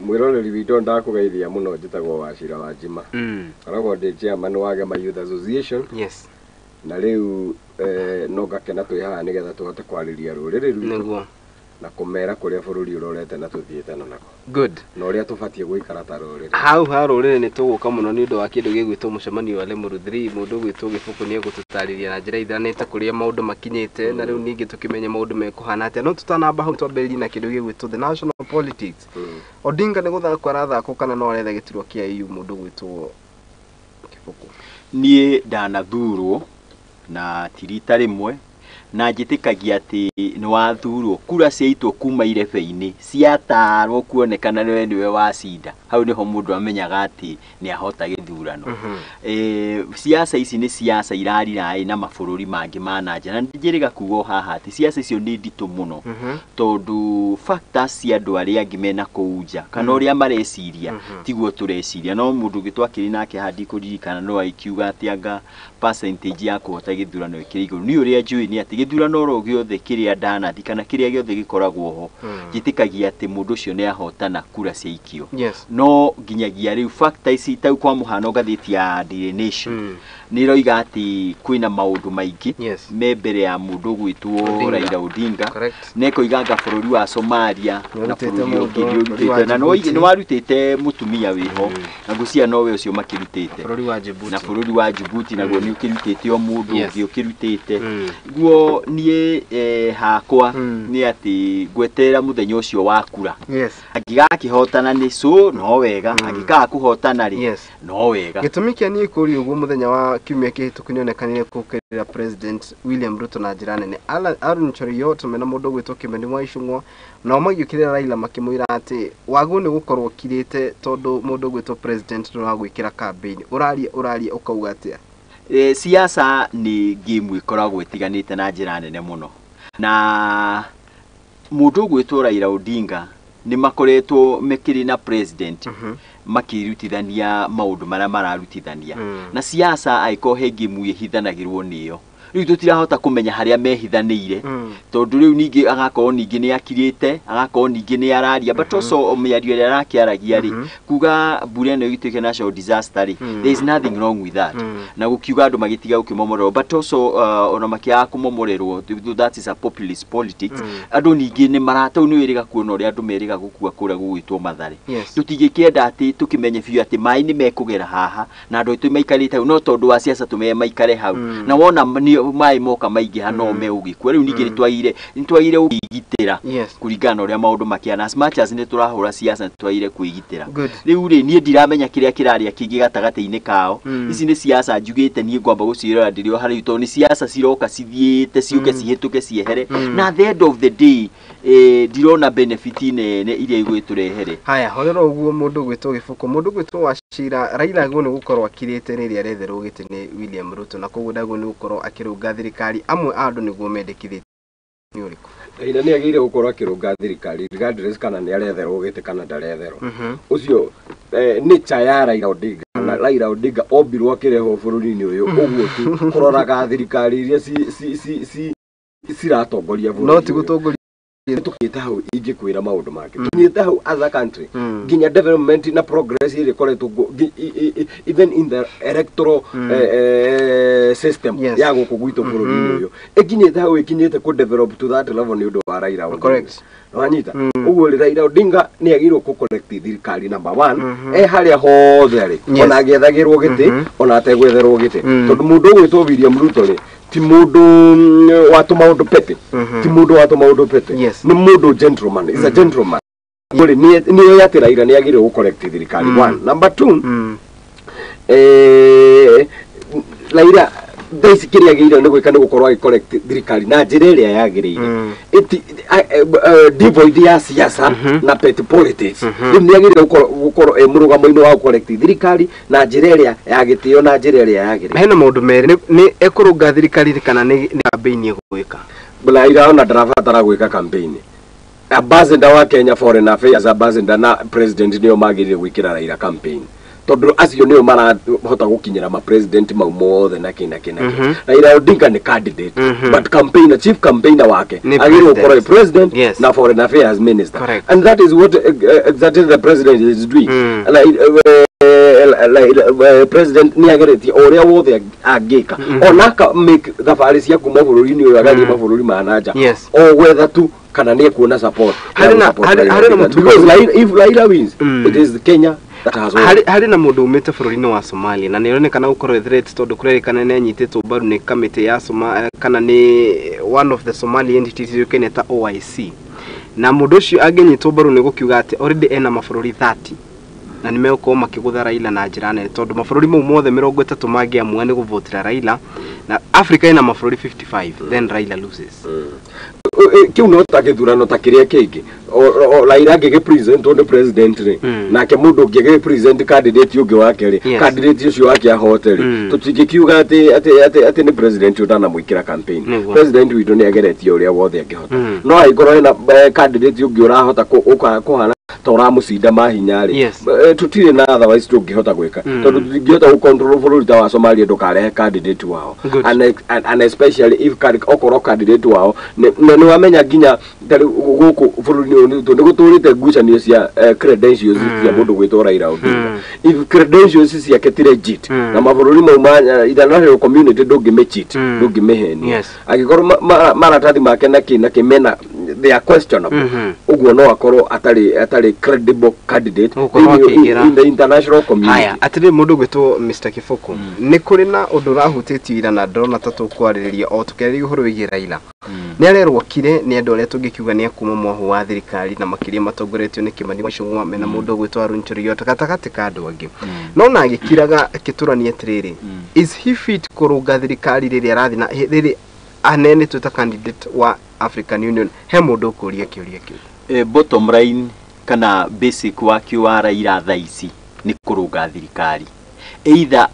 Mwiroreri witũ, ndakũgeithia mũno. Njĩtagwo Wacira wa Njima. Koragwo ndĩ chairman wa Gema Youth Association. Na rĩu no ngakena twĩ haha nĩgetha tũhote kwarĩria rũrĩrĩ rwitũ na kũmera kũrĩa bũrũri ũrorete na tũthiĩte na nako na ũrĩa tũbatiĩ gũikara ta rũrĩrĩ. Hau ha rũrĩrĩ nĩ tũgũka mũno nĩ ũndũ wa kĩndũ gĩgwĩtwo mũcemanio wa Limuru 3. Mũndũ ũgwĩtwo Gĩbũkũ nĩ egũtũtarĩria na njĩra ithanĩte kũrĩa maũndũ makinyĩte, na rĩu ningĩ tũkĩmenye maũndũ mekũhana atĩa. No tũtanamba hau, twambĩrĩrie na kĩndũ gĩgwĩtwo the national politics. Odinga nĩ gũthakwo arathakwo kana no aretha gĩturwa kĩa EU, mũndũ ũgwĩtwo Kĩbũkũ? Niĩ ndanathurwo na ti rita rĩmwe, na njĩtĩkagia atĩ nĩ wathurwo, kura ciaitwo kuma irebe-inĩ, ciatarwo kuonekana nĩwe nĩwe wacinda, hau nĩho mũndũ amenyaga atĩ nĩ ahota gĩthurano. Siasa ici nĩ siasa irariraĩ na mabũrũri mangĩ ma na nja, na njĩrĩga kuga o haha atĩ siasa icio nĩ nditũ mũno, tondũ factors cia andũ arĩa angĩ mena kũu nja kana ũrĩa mareciria tiguo tũreciria. No mũndũ ũngĩ twakĩrĩ nake haha, ndikũririkana, no agĩkiuga atĩ anga percentage ya kũhota gĩthurano ĩkĩrĩ igũrũ. Niĩ ũrĩa njũĩ nĩ atĩ gĩthurano oro gĩothe kĩrĩa ndanathi kana kĩrĩa gĩothe gĩkoragwo ho, njĩtĩkagia atĩ mũndũ ũcio nĩ ahotana kura ciaikio. No nginyagia rĩu factor ici, tau kwa mũhano ngathĩti ya Daily Nation nĩ ĩroiga atĩ kwĩna maũndũ maingĩ me mbere ya mũndũ ũgwĩtwo Odinga. Raila Odinga. Correct. Na ĩkoiga anga bũrũri wa Somalia na Nĩũrutĩte bũrũri mũndũ, ũngĩ bũrũri wa nĩũrutĩte na Djibouti. nĩ warutĩte mũtumia wĩho, na ngwĩciria nowe ũcio makĩrutĩte. Bũrũri wa Djibouti. Na bũrũri wa Djibouti naguo nĩ ũkĩrutĩte o mũndũ ũngĩ ũkĩrutĩte. Guo niĩ hakwa nĩ atĩ ngweterera mũthenya ũcio wa kura. Angĩgakĩhotana nĩ so no wega, angĩkaga kũhotana rĩ, no wega. Gĩtũmi kĩa niĩ kũũria ũguo, mũthenya wa kiumia kĩhĩtũku nĩonekanire kũũkĩrĩra President William Ruto na njĩra nene. Aaron Cheruiyot mena mũndũ ũgwĩtwo Kimani wa Ichung'wa nao magĩũkĩrĩra Raila makĩmwĩra atĩ wagwo nĩ gũkorwo ũkirĩte tondũ mũndũ ũgwĩtwo president ndũragwĩkĩra campaign. Ũraria ũraria ũkauga atĩa? Siasa nĩ game ĩkoragwo ĩtiganĩte na njĩra nene mũno, na mũndũ ũgwĩtwo Raila Odinga nĩ makoretwo mekĩrĩ na president makĩrutithania maũndũ marĩa mararutithania. Na siasa angĩkorwo he game ĩhithanagĩrwo nĩyo, rĩu tũtirahota kũmenya harĩa mehithanĩire, tondũ rĩu ningĩ agakorwo ningĩ nĩ akirĩte, agakorwo ningĩ nĩ araria, but also mĩario ĩrĩa arakĩaragia rĩ, kuga mbura ĩno ĩgĩtuĩke national disaster rĩ, there is nothing wrong with that. Na gũkiuga andũ magĩtiga gũkĩmomorerwo, but also ona makĩaga kũmomorerwo, that is a populist politics. Andũ ningĩ nĩ maratau nĩ wĩrĩga kuona ũrĩa andũ merĩga gũkua kũrĩa gũgwĩtwo Mathare. Tũtingĩkĩenda atĩ tũkĩmenye biũ atĩ maĩ nĩ mekũgera haha na andũ aitũ maikarĩte hau, no tondũ wa siasa tũmeye maikare hau, na wona maĩ moka maingĩha no megũgĩkua. Rĩu ningĩ nĩ twagĩrĩire kwĩgitĩra kũringana na ũrĩa maũndũ makĩhana. As much as nĩ tũrahũra siasa, nĩ twagĩrĩire kwĩgitĩra. Rĩu rĩ, niĩ ndiramenya kĩrĩa kĩrarĩa kĩngĩ gatagatĩ-inĩ kao. Ici nĩ siasa njugĩte niĩ ngwamba gũciĩrora ndĩrĩ o harĩa, tondũ nĩ siasa ciroka cithiĩte ciũke cihĩtũke ciehere, na at the end of the day ndirona benefit nene iria igwĩtũrehere. Haya, horera ũguo mũndũ ũgwĩtwo Gĩbũkũ, mũndũ ũgwĩtwo Wachira. Raila agĩrĩirwo nĩ gũkorwo akirĩte rĩrĩa aretherwo gĩtĩ nĩ William Ruto, na koguo ndagĩrĩirwo nĩ gũkorwo akĩrũnga thirikari. Amwe a andũ nĩguo mendekithĩtie nĩ ũrĩkũ? Raila nĩ agĩrĩire gũkorwo akĩrũnga thirikari regardless kana nĩ aretherwo gĩtĩ kana ndaretherwo. Ũcio nature ya Raila Odinga, na Raila Odinga ombirwo akĩrehwo bũrũri-inĩ ũyũ ũguo tu kũroraga thirikari iria ci ciratongoria bũrũri No ti ũyũ. Gũtongoria. Tũkinyĩte hau ingĩkwĩra maũndũ mangĩ, tũkinyĩte hau as a country, nginya development na progress ĩrĩa ĩkoretwo even in the electoral system ya gũkũ gwitũ bũrũri-inĩ ũyũ ĩkinyĩte hau, ĩkinyĩte kũ develop to that level nĩ ũndũ wa Raila Odinga. Wanyita? Ũguo rĩ, Raila Odinga nĩ agĩrĩirwo kũ correct thirikari number one e harĩa hothe arĩ, ona agĩethagĩrwo gĩtĩ, ona ategwetherwo gĩtĩ, tondũ mũndũ ũgwĩtwo William Ruto rĩ, ti mũndũ wa tũmaũndũ petty, ti mũndũ wa tũmaũndũ petty. Nĩ mũndũ gentleman, is a gentleman. Rĩ nĩ atĩ Raila nĩ agĩrĩirwo gũ correct thirikari one. Number two, Raila thaa ici kĩrĩa agĩrĩire nĩ gwĩka nĩ gũkorwo agĩ correct thirikari na njĩra ĩrĩa yagĩrĩire, devoid ya siasa na petty politics. Rĩu nĩ agĩrĩire gũkorwo e mũrũgamo-inĩ wa gũ correct thirikari na njĩra ĩrĩa ya gĩtĩo na njĩra ĩrĩa yagĩrĩire. Hena maũndũ merĩ, nĩ ekũrũnga thirikari kana nĩ campaign egwĩka? Raila ona ndarabatara gwĩka campaign. Ambassador wa Kenya, foreign affairs ambassador na president nĩo magĩrĩire gwĩkĩra Raila campaign, Tondũ acio nĩo marahota gũkinyĩra ma president mau mothe na kĩ na kĩ na kĩ. Raila Odinga nĩ candidate, but campaigner, chief campaigner wake Nĩ agĩrĩirwo gũkorwo president. ĩ president na foreign affairs minister. Correct. And that is what exactly the president is doing. Like, president nĩ ageretie o ũrĩa wothe angĩka, ona aka make thabarĩ cia kuma bũrũri-inĩ ũyũ agathiĩ mabũrũri ma nanja, o gwetha tu kana nĩ ekuona support Harĩ na- ya gũsupport harĩ- Raila harĩ na Odinga. mũtu- Because Raila, if Raila wins, it is Kenya that has won. Harĩ na mũndũ umĩte bũrũri-inĩ wa Somalia na nĩ ũronekana gũkorwo threat, tondũ kũrerĩkana nĩ anyitĩtwo mbaru nĩ kamĩtĩ ya kana nĩ one of the Somali entities yũĩkaine ta OIC. Na mũndũ ũcio angĩnyitwo mbaru, nĩ gũkiuga atĩ already ena mabũrũri 30 na nĩ megũkorwo makĩgũtha Raila na njĩra nene, tondũ mabũrũri mau mothe 30 mangĩamua nĩ gũvotera Raila, na Africa ĩna mabũrũri 55, then Raila loses. Kiu no ta gĩthurano ta kĩrĩa kĩngĩ. Raila angĩgĩ present nĩ president rĩ, nake mũndũ ũngĩ agĩ present candidate ũngĩ wake rĩ, candidate ũcio wake ahote rĩ, tũtingĩkiuga atĩ nĩ president ũtanamwĩkĩra campaign. President witũ nĩ ageretie ũrĩa wothe angĩhota, no angĩkorwo hena candidate ũngĩ ũrahota kũhana ta ũramũcinda mahinya rĩ, tũtirĩ na otherwise tũngĩhota gwĩka, tondũ tũtingĩhota gũcontrol bũrũri ta wa Somalia ndũkarehe candidate wao. And especially if okorwo candidate wao nĩ wamenya nginya ta rĩu gũkũ bũrũri-inĩ ũyũ witũ nĩ gũtũrĩte ngucanio cia credentials cia mũndũ gwĩtwo Raila Odinga. If credentials ciake ti legit, na mabũrũri mau ma international community ndũngĩmĩcheat, ndũngĩmĩhenia, angĩkorwo maratathi make na kĩ na kĩ mena, they are questionable, ũguo no akorwo atarĩ credible candidate Gũkorwo akĩingĩra. in the international community. Haya, atĩrĩrĩ, mũndũ ũgwĩtwo Mr Kiboko, nĩ kũrĩ na ũndũ ũrahutĩtio ira na ndĩrona ta tũkwarĩrĩria o tũkĩarĩria ũhoro wĩgiĩ Raila. Nĩ arerwo kire nĩ andũ arĩa tũngĩkiuga nĩ akuma mwahu wa thirikari, na makĩria matongoretio nĩ Kimani Ichung'wa mena mũndũ ũgwĩtwo Aaron Cheruiyot gatagatĩ ka andũ angĩ. No na agĩkiraga akĩtũrania atĩrĩrĩ, is he fit kũrũnga thirikari rĩrĩa arathiĩ na rĩrĩ aneanĩtwo ta candidate wa African Union? He mũndũ ũkũria kĩũria kĩu. Bottom line kana basic waki wa Raila thaa ici nĩ kũrũnga thirikari, either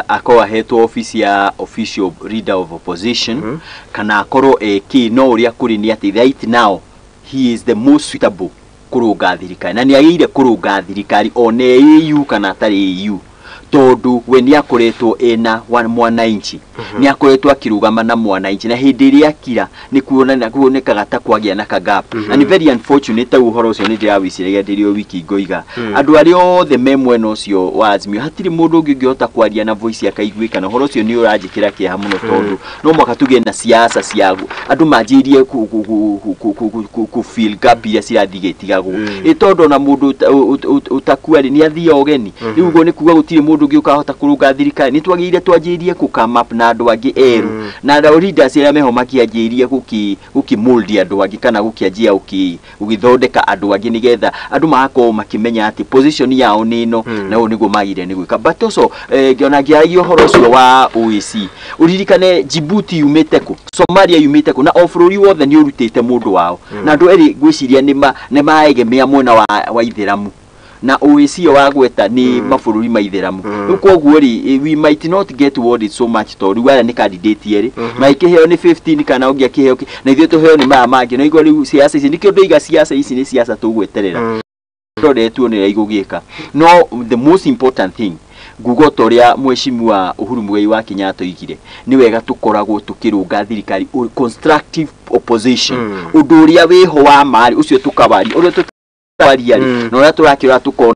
akorwo ahetwo office ya official leader of opposition, kana akorwo eki, no ũrĩa kũrĩ nĩ atĩ right now he is the most suitable kũrũnga thirikari, na nĩ agĩrĩire kũrũnga thirikari ona AU kana atarĩ AU, tondũ we nĩ akoretwo ena mwananchi, nĩ akoretwo akĩrũgama na mwananchi, na hĩndĩ ĩrĩa akira nĩ kuonana kuonekaga ta kwagĩa na kagap. Na nĩ very unfortunate, ta ũhoro ũcio nĩ ndĩrawĩciragia ndĩrĩ o wiki ngoiga, andũ arĩa othe me mwena ũcio wa Azimio hatirĩ mũndũ ũngĩ ũngĩhota kwaria na voice akaiguĩka, na ũhoro ũcio nĩ ũranjĩkĩra kĩeha mũno, tondũ no mũhaka tũgĩe na siasa cia andũ manjĩrĩrie ku fill gap iria cirathiĩ igĩtigagwo, ĩ tondũ ona mũndũ ũtakua rĩ, nĩ athiaga ũgeni. Rĩu ũguo nĩ kuga gũtirĩ mũndũ ũngĩ ũkahota kũrũnga thirikari. Nĩ twagĩrĩire twanjĩrĩrie kũ come up na andũ angĩ erũ, na andũ leaders arĩa meho makĩanjĩrĩrie gũkĩ mold andũ angĩ, kana gũkĩanjia gũgĩthondeka andũ angĩ, nĩgetha andũ magakorwo makĩmenya atĩ position yao nĩ ĩno, na ũũ nĩguo magĩrĩire nĩ gwĩka. But also ona ngĩaragia ũhoro ũcio wa OAC, ũririkane Djibouti yumĩte kũ, Somalia yumĩte kũ, na o bũrũri wothe nĩ ũrutĩte mũndũ wao, na andũ erĩ ngwĩciria nĩ maegemea mwena wa ithĩramu, na OAC ĩyo wagweta nĩ mabũrũri ma ithĩramu. Rĩu koguo rĩ, we might not get worried so much, tondũ rĩu aya nĩ candidate erĩ magĩkĩheo nĩ 15 kana ũngĩ akĩheo na ithuĩ tũheo nĩ maya mangĩ. Na igua rĩu siasa ici, nĩkĩo ndoiga siasa ici nĩ siasa tũgweterera tondũ tuone ũrĩa igũgĩka. No the most important thing, nguga ta ũrĩa mheshimiwa Uhuru Muigai wa Kenyatta oigire, nĩ wega tũkoragwo tũkĩrũnga thirikari, constructive opposition, ũndũ ũrĩa wĩho wa marĩ ũcio tũkawaria, ũrĩa tũtawaria rĩ, na ũrĩa tũrakĩrora tũkona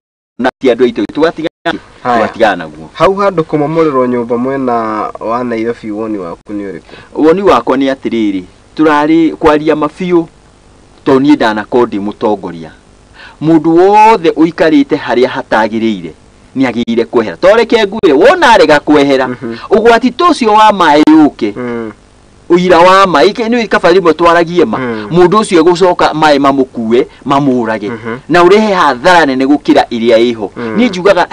ti andũ aitũ, tũgatigana naguo. Hau handũ kũmomorerwo nyũmba mwena wa Nairobi, woni waku nĩ ũrĩkũ? Woni wakwa nĩ atĩrĩrĩ, tũrarĩ kwaria mabiũ, tondũ niĩ ndanakorwo ndĩ mũtongoria, mũndũ wothe ũikarĩte harĩa hatagĩrĩire nĩ agĩrĩire kwehera. To reke ngwĩre, wona arega kwehera, ũgwati ta ũcio wa maĩ ũke, ũira wa maĩ nĩ kaba rĩmwe twaragie ma, mũndũ ũcio egũcoka maĩ mamũkue mamũrage, na ũrehe hathara nene gũkĩra ĩrĩa ĩho. Niĩ njugaga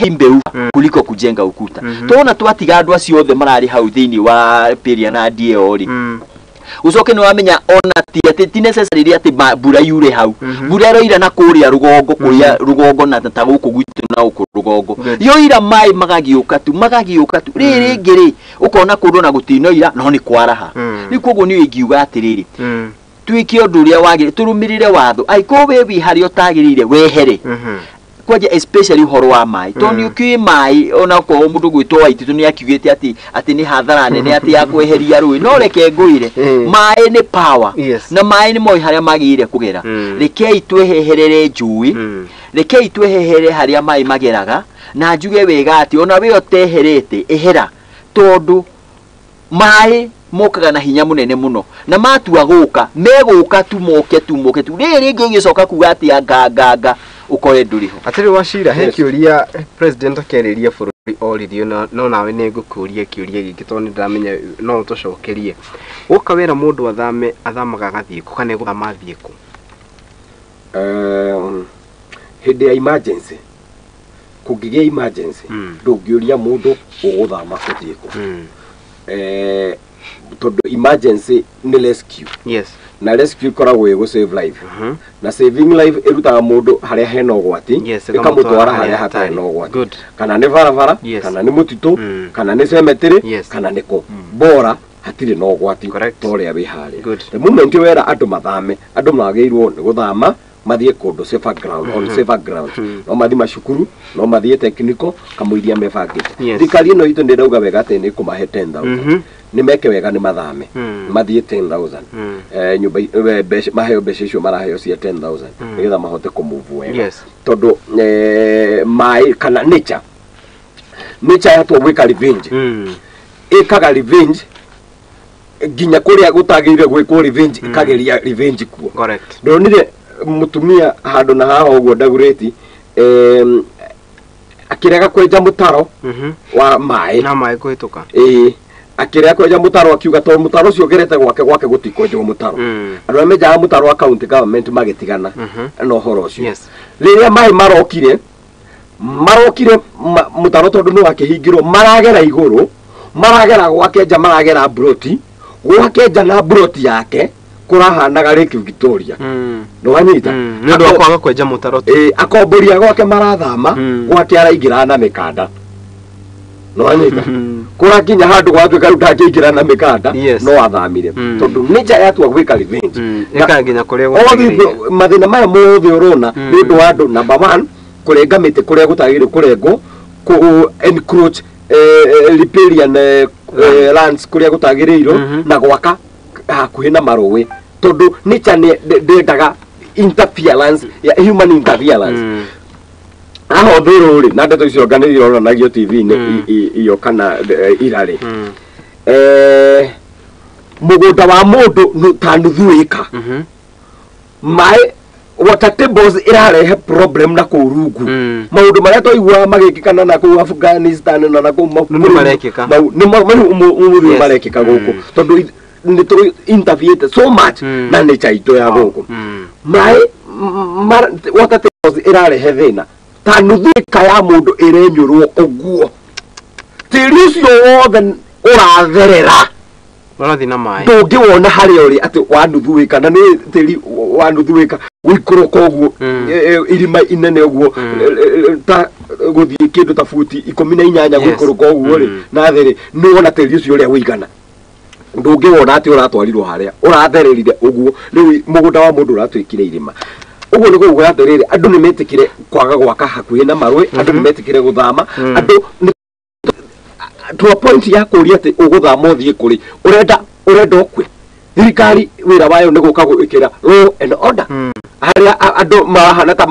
he mbeu kuliko kujenga ukuta. Tona twatiga andũ acio othe mararĩ hau thĩinĩ wa Peria na DAO rĩ, ucoke nĩ wamenya ona ti atĩ ti necessary atĩ mbura yure hau. Mbura ĩroira na kũrĩa rũgongo, kũrĩa rũgongo na ta gũkũ gwitũ na gũkũ rũgongo, yoira maĩ magagĩũka tu, magagĩũka tu. Rĩrĩ rĩngĩ rĩ, ũkona kũndũ na gũtinoira no nĩ kwaraha. Rĩu koguo niĩ ingiuga atĩrĩrĩ, twĩke ũndũ ũrĩa wagĩrĩire, tũrũmĩrĩre watho. Angĩkorwo we wĩ harĩa ũtagĩrĩire, wehere. Kwanja especially ũhoro wa maĩ, tondũ nĩ ũkĩũĩ maĩ, ona okorwo mũndũ gwĩtwo Waititu nĩ akiugĩte atĩ nĩ hathara nene atĩ ya kweheria rũĩ, no reke ngwĩre, maĩ nĩ power. Na maĩ nĩ moĩ harĩa magĩrĩire kũgera. Rekei tweheherere njũĩ, rekei twehehere harĩa maĩ mageraga, na njuge wega atĩ ona we ũteherete ehera, tondũ maĩ mokaga na hinya mũnene mũno, na matua gũka megũka tu, moke tu, moke tu. Rĩrĩ rĩngĩ ũgĩcoka kuga atĩ anga anga anga, ũkore ndũrĩ ho. Atĩrĩ Wachira, he kĩũria president akĩarĩria bũrũri oririo, no nawe nĩ ngũkũria kĩũria gĩkĩ tondũ nĩ ndĩramenya no ũtũcokerie. Woka wĩra mũndũ athame, athamaga agathiĩ kũ, kana egũthama athiĩ kũ? Hĩndĩ ya emergency, kũngĩgĩa emergency, ndũngĩũria mũndũ ũgũthama ũthiĩ kũ, tondũ emergency nĩ rescue. Na rescue ĩkoragwo ĩ gũ save life, na saving life ĩrutaga mũndũ harĩa hena ũgwati, ĩkamũtwara harĩa hatarĩ na ũgwati. Kana nĩ barabara, kana nĩ mũtitũ, kana nĩ cemetery, kana nĩ kũ, bora hatirĩ na ũgwati ta ũrĩa wĩ harĩa. The moment wera andũ mathame, andũ magĩrĩirwo nĩ gũthama mathiĩ kũndũ safer ground, on safer ground. No mathiĩ macukuru, no mathiĩ technical kamũiria mebangĩte. Thirikari ĩno itũ nĩ ĩrauga wega atĩ nĩ ĩkũmahe 10,000. Nĩ meke wega, nĩ mathame, mathiĩ 10,000, nyũmba, mbeca maheo, mbeca icio maraheo cia 10,000, nĩgetha mahote kũmove wega, tondũ maĩ kana nature yatua gwĩka revenge, ĩkaga revenge nginya kũrĩa gũtagĩrĩire gwĩkwo revenge, ĩkageria revenge kuo. Ndonire mũtumia handũ na haha ũguo Dagoretti, akĩrega kwenja mũtaro wa maĩ Na maĩ kũhĩtũka. Ĩĩ, akĩrega kwenja mũtaro, akiuga tondũ mũtaro ũcio ũgerete gwake, gwake gũtikwenjwo mũtaro. Andũ arĩa menjaga mũtaro wa county government magĩtigana na ũhoro ũcio. Rĩrĩa maĩ marokire mũtaro, tondũ nĩ wakĩhingirwo, maragera igũrũ, maragera gwake nja, maragera mburoti gwake nja, na mburoti yake kũrahanaga Lake Victoria. Nĩwanyita? Nĩ ũndũ wa kwaga kwenja mũtaro tu. Ĩĩ, akomboria gwake marathama, gwake araingĩra na mĩkanda. Nĩwanyita? Kũrakinya handũ gwatuĩka rĩu ndangĩingĩra na mĩkanda, no athamire, tondũ nature yatua gwĩka revenge. Ĩkaga nginya kũrĩa Othe gũtagĩrĩire. Mathĩna maya mothe ũrona nĩ ũndũ wa andũ, number one, kũrenga mĩtĩ kũrĩa gũtagĩrĩire kũrengwo, kũ encroach riparian lands kũrĩa gũtagĩrĩirwo, na gwaka hakuhĩ na marũĩ, tondũ nature nĩ ndĩendaga interference ya human interference. Haha ũthũrũ rĩ, na ndeto icio anga nĩ ironanagio TV-inĩ, iyo kana irarĩ, mũgũnda wa mũndũ ta nuthu ĩka, maĩ, water tables ĩrarehe problem na kũu rungu. Maũndũ marĩa twaiguaga magĩkĩkana na kũu Afghanistan na kũu Nĩ marekĩka. Nĩ ũmũthĩ marekĩka gũkũ, tondũ nĩ tũ interfere so much na nature itũ ya gũkũ. Maĩ water tables ĩrarehe thĩna, ta nuthu ĩka ya mũndũ ĩrenyũrwo ũguo, tĩri ũcio wothe ũratherera. Ũrathiĩ na maĩ. Ndũngĩwona harĩa ũrĩ atĩ wa nuthu ĩka, na nĩ tĩri wa nuthu ĩka gũikũrũka ũguo, irima inene ũguo, ta gũthiĩ kĩndũ ta buti 18 gũikũrũka ũguo rĩ, na thĩ rĩ, nĩ wona tĩri ũcio ũrĩa ũigana, ndũngĩwona atĩ ũratwarirwo harĩa ũrathererire ũguo. Rĩu mũgũnda wa mũndũ ũratuĩkire irima ũguo. Nĩ kuga atĩrĩrĩ, andũ nĩ metĩkire kwaga gwaka hakuhĩ na marũĩ, andũ nĩ metĩkire gũthama, andũ nĩ to a point ya kũria atĩ ũgũthama ũthiĩ kũrĩ, ũrenda ũkue. Thirikari wĩra wayo nĩ gũka gwĩkĩra law and order harĩa andũ marahana ta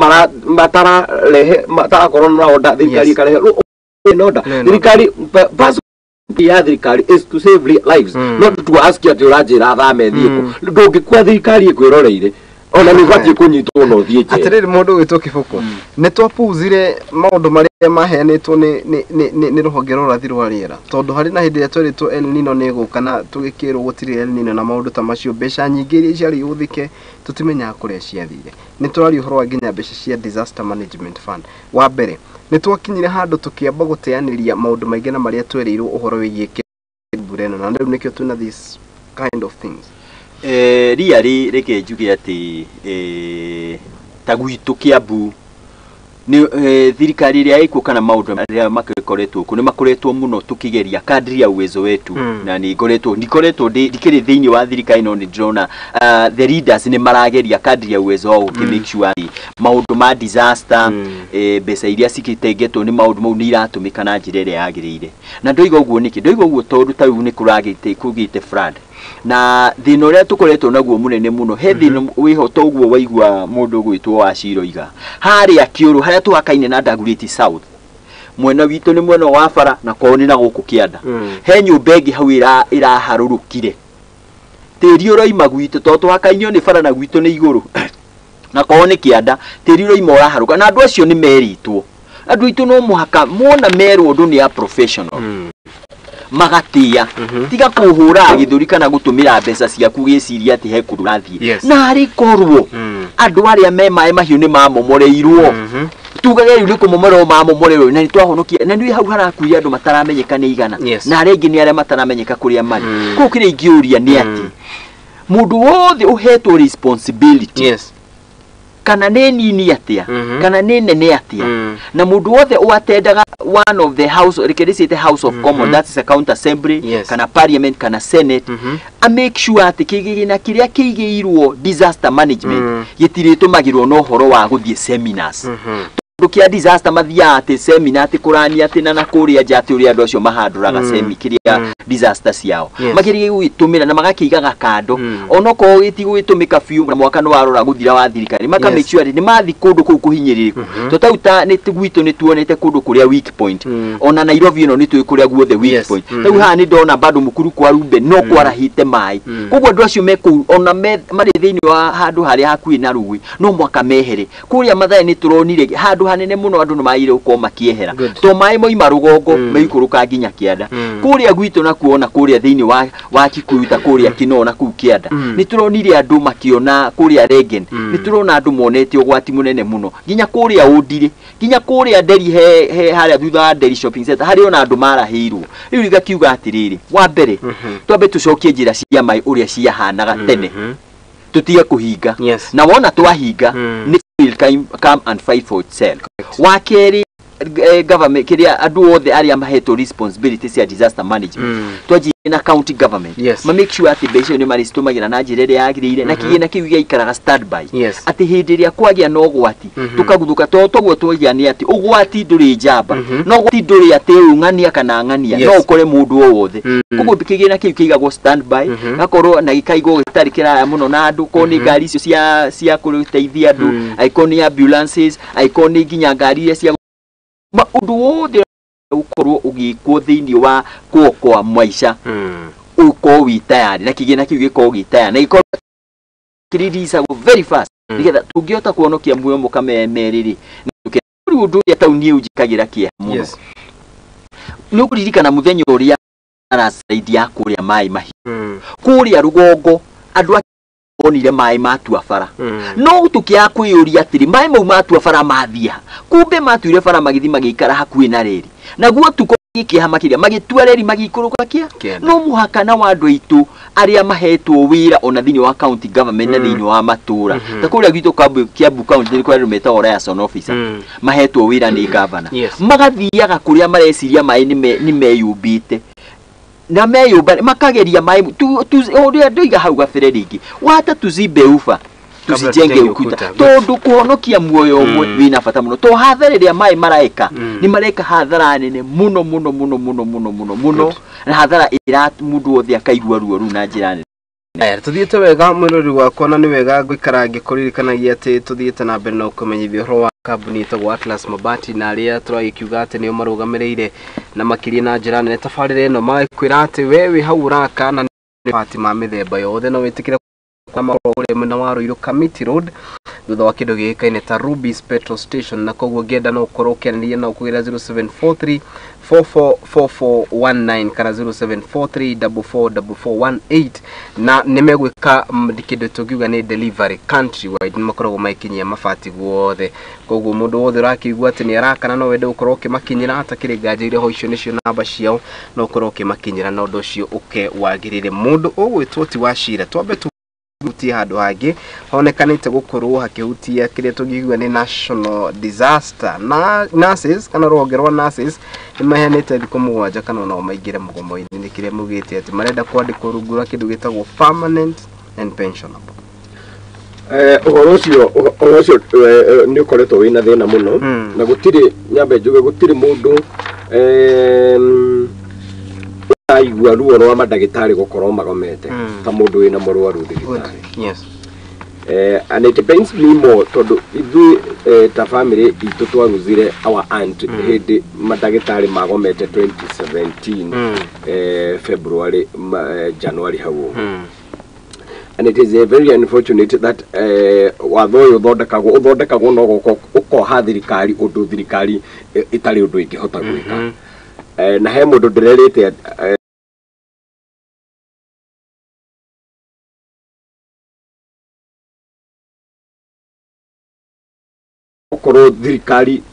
matararehe, matarakorwo na order, thirikari ĩkarehe law and order. Law and Thirikari, purpose ya thirikari is to save lives, not to ask you atĩ ũranjĩra thame thiĩ kũ. Ndũngĩkua thirikari ĩkwĩroreire, ona nĩ ũbatiĩ kũnyitwo na ũthiĩ njera. Atĩrĩrĩ, mũndũ ũgwĩtwo Kĩbũkũ, nĩ twapuzire maũndũ marĩa maheanĩtwo nĩ rũhonge rwa ũrathi rwa rĩera, tondũ harĩ na hĩndĩ ĩrĩa twerĩtwo El Nino nĩ ĩgũka, na tũgĩkĩrwo gũtirĩ El Nino na maũndũ ta macio. Mbeca nyingĩ iria ciarĩ ihũthĩke tũtimenyaga kũrĩa ciathire. Nĩ tũraria ũhoro wa nginya mbeca cia disaster management fund. Wa mbere, nĩ twakinyire handũ tũkĩamba gũteanĩria maũndũ maingĩ na marĩa twerĩirwo ũhoro wĩgiĩ mbura ĩno, na rĩu nĩkĩo twĩna this kind of things. Ria rĩ, reke njuge atĩ ta gwitũ Kiambu nĩ thirikari ĩrĩa ĩkuo kana maũndũ marĩa makoretwo kuo nĩ makoretwo mũno tũkĩgeria kadri ya uwezo wetu. Na nĩ ngoretwo ndikoretwo ndikĩrĩ thĩinĩ wa thirikari, no nĩ ndĩrona the leaders nĩ marageria kadri ya uwezo wao gũkĩ make sure atĩ maũndũ ma disaster Mbeca iria cikĩtengetwo nĩ maũndũ mau nĩ iratũmĩka na njĩra ĩrĩa yagĩrĩire. Na ndoiga ũguo nĩkĩ? Ndoiga ũguo tondũ ta rĩu nĩ kũragĩte kũgĩte flood, na thĩna ũrĩa tũkoretwo naguo mũnene mũno, he thĩna wĩho toguo waigua mũndũ ũgwĩtwo Wachira oiga harĩa Kĩũrũ, harĩa tũhakaine na Dagoretti South, mwena witũ nĩ mwena wa bara na kwao nĩ na gũkũ kĩanda. He nyũmba ĩngĩ hau ĩraharũrũkire, tĩri ũroima gwitũ tondũ tũhakainio nĩ bara na gwitũ nĩ igũrũ na kwao nĩ kĩanda, tĩri ũroima ũraharũka. Na andũ acio nĩ merĩtwo, andũ aitũ no mũhaka mona merwo ũndũ nĩ a professional magatĩa. Tiga kũhũra gĩthũri kana gũtũmĩra mbeca ciaku gĩciria atĩ he kũndũ ũrathiĩ. Na arĩ korwo andũ arĩa me maĩ mahiũ nĩ mamomoreirwo, tugage rĩu nĩ kũmomorerwo mamomoreirwo na nĩ twahonokia, na nĩ hau harakuire andũ mataramenyeka nĩ igana na arĩa angĩ nĩ arĩa mataramenyeka kũrĩa marĩ. Koguo kĩrĩa ingĩũria nĩ atĩ mũndũ wothe ũhetwo responsibility, kana nĩ nini atĩa, kana nĩ nene atĩa, na mũndũ wothe ũatendaga one of the house, reke ndĩciĩte House of Commons, that is a county assembly, kana parliament kana senate, a make sure atĩ kĩgĩna kĩrĩa kĩigĩirwo disaster management gĩtirĩtũmagĩrwo na ũhoro wa gũthiĩ seminars, tondũ kĩa disaster mathiaga atĩ seminar, atĩ kũrania atĩ na kũrĩa nja, atĩ ũrĩa andũ acio mahandũraga semi kĩrĩa disaster ciao. Magerie gũgĩtũmĩra na magakĩigaga kando, onokorwo gĩtigũgĩtũmĩka biũ na mwaka nĩ warora gũthira wa thirikari, maka make sure atĩ nĩ mathi kũndũ kũu kũhinyĩrĩrĩku, to tau ta nĩ gwitũ nĩ tuonete kũndũ kũrĩa weak point. Ona Nairobi ĩno nĩ tũĩ kũrĩa guothe weak point. Rĩu haha nĩ ndona bado mũkuru kwa Rumbe no kwarahĩte maĩ. Koguo andũ acio me kũu ona me marĩ thĩinĩ wa handũ harĩa hakuhĩ na rũĩ no mwaka mehere. Kũrĩa Mathare nĩ tũronire handũ hanene mũno andũ nĩ magĩrĩire gũkorwo makĩehera, to maĩ moima rũgongo meikũrũka nginya kĩanda. Kũrĩa gwitũ nakuo, ona kũrĩa thĩinĩ wa Kikuyu, ta kũrĩa Kinoo na kũu kĩanda, nĩ tũronire andũ makĩona kũrĩa Rengen, nĩ tũrona andũ monete ũgwati mũnene mũno nginya kũrĩa Ũndirĩ, nginya kũrĩa Nderi, he harĩa thutha wa Nderi Shopping Center harĩ ona andũ marahĩirwo. Rĩu igakiuga atĩrĩrĩ, wa mbere, twambe tũcokie njĩra cia maĩ ũrĩa ciahanaga tene, tũtige kũhinga. Na wona twahinga, nĩ will come and fight for itself. Wa kerĩ, government, kĩrĩa andũ othe arĩa mahetwo responsibility cia disaster management, twanjie na county government, ma make sure atĩ mbeca icio nĩ marĩcitũmagĩra na njĩra ĩrĩa yagĩrĩire, na kĩgĩna kĩu gĩgaikaraga standby, atĩ hĩndĩ ĩrĩa kwagĩa na ũgwati tũkaguthũka, to toguo twaigĩa nĩ atĩ ũgwati ndũrĩ njamba, no ũgwati ndũrĩ atĩ ũyũ ng'ania kana ng'ania, no ũkore mũndũ o wothe. Koguo kĩgĩna kĩu kĩigagwo standby, gakorwo na gĩkaigwo gĩtarĩ kĩraya mũno na andũ, korwo nĩ ngari icio cia kũteithia andũ, angĩkorwo nĩ ambulances, angĩkorwo nĩ nginya ngari iria cia ũndũ wothe ũkorwo ũgĩkwo thĩinĩ wa kuokoa maica, ũkorwo wĩ tayari na kĩgĩna kĩu gĩkorwo gĩ tayari na gĩkorwo kĩreleasagwo very fast, nĩgetha tũngĩhota kuhonokia muoyo mũka merĩ rĩ. Rĩu ũndũ ũrĩa tau niĩ ũnjĩkagĩra kĩeha mũno, nĩ ũkũririkana mũthenya ũrĩa landslide ya kũrĩa maĩ mahiũ kũrĩa rũgongo, andũ a onire maĩ matua bara, no tũkĩaga kwĩyũria atĩrĩ, maĩ mau matua bara mathiĩ ha? Kumbe matuire bara magĩthiĩ magĩikara hakuhĩ na reri, naguo tukũ gĩkĩeha makĩria magĩtua reri magĩikũrũka kĩa. Kĩanda. No mũhaka na wa andũ aitũ arĩa mahetwo wĩra ona thĩinĩ wa county government na thĩinĩ wa matũra, ta kũrĩa gwitũ Kiambu county nĩ kũrĩ andũ metagwo liaison officer, mahetwo wĩra nĩ governor, magathiaga kũrĩa mareciria maĩ nĩ meyũmbĩte na meyũmba, makageria maĩ ũrĩa ndoiga hau gabere rĩngĩ wata tuzimbe ufa kabla tusijenge tujenge ukuta, ukuta. Tondu kuhonokia muoyo ũmwe wĩna bata mũno, to hathara ĩrĩa maĩ maraeka, nĩ mareka hathara nene mũno mũno mũno mũno mũno mũno mũno, na hathara ĩra mũndũ wothe akaigua ruo rũu na njĩra nene. Aya, tuthiĩte wega mwĩrori wakwa, na nĩ wega ngũikara ngĩkũririkanagia atĩ tũthiĩte na mbere na ũkũmenyithia ũhoro wa kambuni ĩtagwo Atlas Mabati, na arĩa tũragĩkiuga atĩ nĩo marũgamĩrĩire na makĩria na njĩra nene tabarĩra ĩno, magakwĩra atĩ we wĩ hau ũraka na nĩ mabati ma mĩthemba yothe, no wĩtĩkĩre makorwo kũrĩa mwena wa Ruiru Kamiti Road, thutha wa kĩndũ gĩũĩkaine ta Rubis Petrol Station. Na koguo ngĩenda no ũkorwo ũkĩaranĩria nao kũgerera 0743 444419 kana 0743 444418, na nĩ megwĩka kĩndũ tũngiuga nĩ delivery country wide, nĩ makoragwo magĩkinyia mabati guothe. Koguo mũndũ wothe ũrakĩigua atĩ nĩ arakana no wende gũkorwo ũkĩmakinyĩra, hatakĩrĩ nganja iria ho, icio nĩcio namba ciao, no ũkorwo ũkĩmakinyĩra na ũndũ ũcio ũke wagĩrĩre. Mũndũ ũgwĩtwo ti wa cira, twambe hutie handũ hangĩ honekanĩte gũkorwo hakĩhutia kĩrĩa tũngiuga nĩ national disaster, na nurses kana rũhonge rwa nurses nĩ maheanĩte thikũ 7 kana onao maingĩre mũgomo-inĩ, nĩ kĩrĩa maugĩte atĩ marenda kwandĩkwo rungu rwa kĩndũ gĩtagwo permanent and pensionable. Ũhoro ũcio nĩ ũkoretwo wĩna thĩna mũno, na gũtirĩ, nyambe njuge, gũtirĩ mũndũ ũraigua ruo rwa mandagĩtarĩ gũkorwo magomete ta mũndũ wĩna mũrwaru thibitarĩ. And it pains me more tondũ ithuĩ ta family itũ twaruzire our aunt hĩndĩ mandagĩtarĩ magomete 2017 February, January hau ũguo. And it is very unfortunate that watho ũyũ ũthondekagwo no gũka ũkoha thirikari ũndũ thirikari ĩtarĩ ũndũ ĩngĩhota gwĩka. Na he mũndũ ndĩrerĩte okorwo thirikari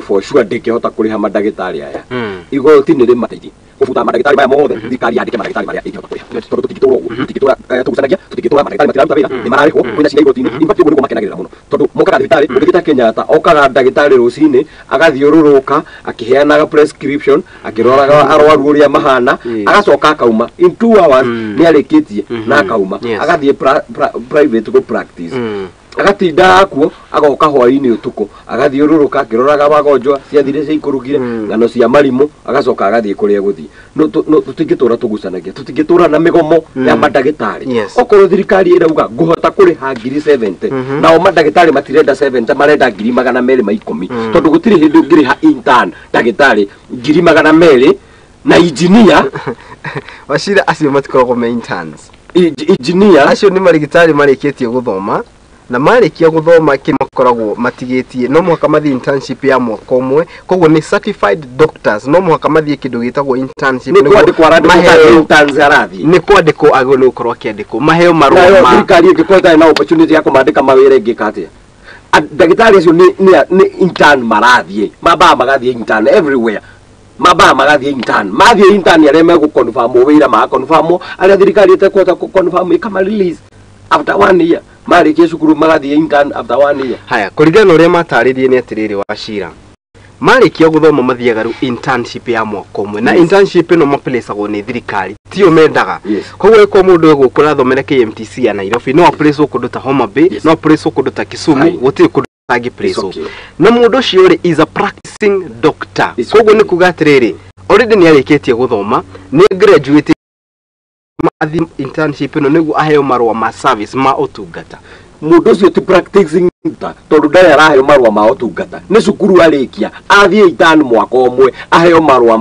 for sure ndĩngĩhota kũrĩha mandagĩtarĩ aya, igoti nĩ rĩmateithie kũbuta mandagĩtarĩ maya mothe, thirikari yandĩke mandagĩtarĩ marĩa ĩngĩhota kũrĩha, tondũ tũtingĩtũra ũguo, tũtingĩtũra tũgucanagia, tũtingĩtũra mandagĩtarĩ matiraruta wĩra, nĩ mararĩhwo, kwĩna cira igoti-inĩ. In fact ũguo nĩguo makenagĩrĩra mũno, tondũ mokaga thibitarĩ, ũngĩthiĩ ta Kenyatta, okaga ndagĩtarĩ rũcinĩ, agathiũrũrũka akĩheanaga prescription, akĩroraga arwaru ũrĩa mahana, agacoka akauma in 2 hours nĩ arĩkĩtie na akauma agathiĩ private go practice, agatinda akuo, agoka hwainĩ ũtukũ, agathiũrũrũka akĩroraga wagonjwa ciathire ciaikũrũkire, ng'ano cia marimũ, agacoka agathiĩ kũrĩa gũthiĩ. No tũtingĩtũra tũgucanagia, tũtingĩtũra na mĩgomo ya mandagĩtarĩ. Okorwo thirikari ĩrauga ngũhota kũrĩha 70,000, nao mandagĩtarĩ matirenda 70, marenda 210,000, tondũ gũtirĩ hĩndĩ ũngĩrĩha intern ndagĩtarĩ 200,000 na engineer. Wachira acio matikoragwo me interns. Engineer acio nĩ marigitari marĩkĩtie gũthoma, na marĩkia gũthoma kĩ makoragwo matigĩtie no mũhaka mathiĩ internship ya mwaka ũmwe, koguo nĩ certified doctors, no mũhaka mathiĩ kĩndũ gĩtagwo internship. Nĩ kwandĩkwo arandĩkwo interns arathiĩ, nĩ kwandĩkwo agĩrĩirwo nĩ gũkorwo akĩandĩkwo maheo marũa ma thirikari ĩngĩkorwo ĩtarĩ na opportunity ya kũmandĩka mawĩra ĩngĩka atĩa? Ndagĩtarĩ acio nĩ intern marathiĩ, mambaga magathiĩ intern everywhere, mambaga magathiĩ intern, mathiĩ intern arĩa megũconfirm wĩra magaconfirm, arĩa thirikari ĩtekũhota gũconfirm ĩkama release after 1 year, marĩkia cukuru magathiĩ intern after 1 year. Haya, kũringana na ũrĩa matarĩrie nĩ atĩrĩrĩ Wachira, marĩkia gũthoma mathiaga rĩu internship ya mwaka ũmwe, na internship ĩno maplacagwo nĩ thirikari, tio mendaga. Koguo ĩkorwo mũndũ egũkũ ũrathomera KMTC ya Nairobi, no aplacwo kũndũ ta Homa Bay, no aplacwo kũndũ ta Kisumu, gũtirĩ kũndũ angĩplacwo. Na mũndũ ũcio rĩ is a practicing doctor, koguo nĩ kuga atĩrĩrĩ, already nĩ arĩkĩtie gũthoma, nĩ graduate, athi internship ĩno nĩguo aheo marũa ma service ma ũtungata. Mũndũ ũcio ti practicing tondũ ndarĩ araheo marũa ma ũtungata, nĩ cukuru arĩkia, athiĩ intern mwaka ũmwe, aheo marũa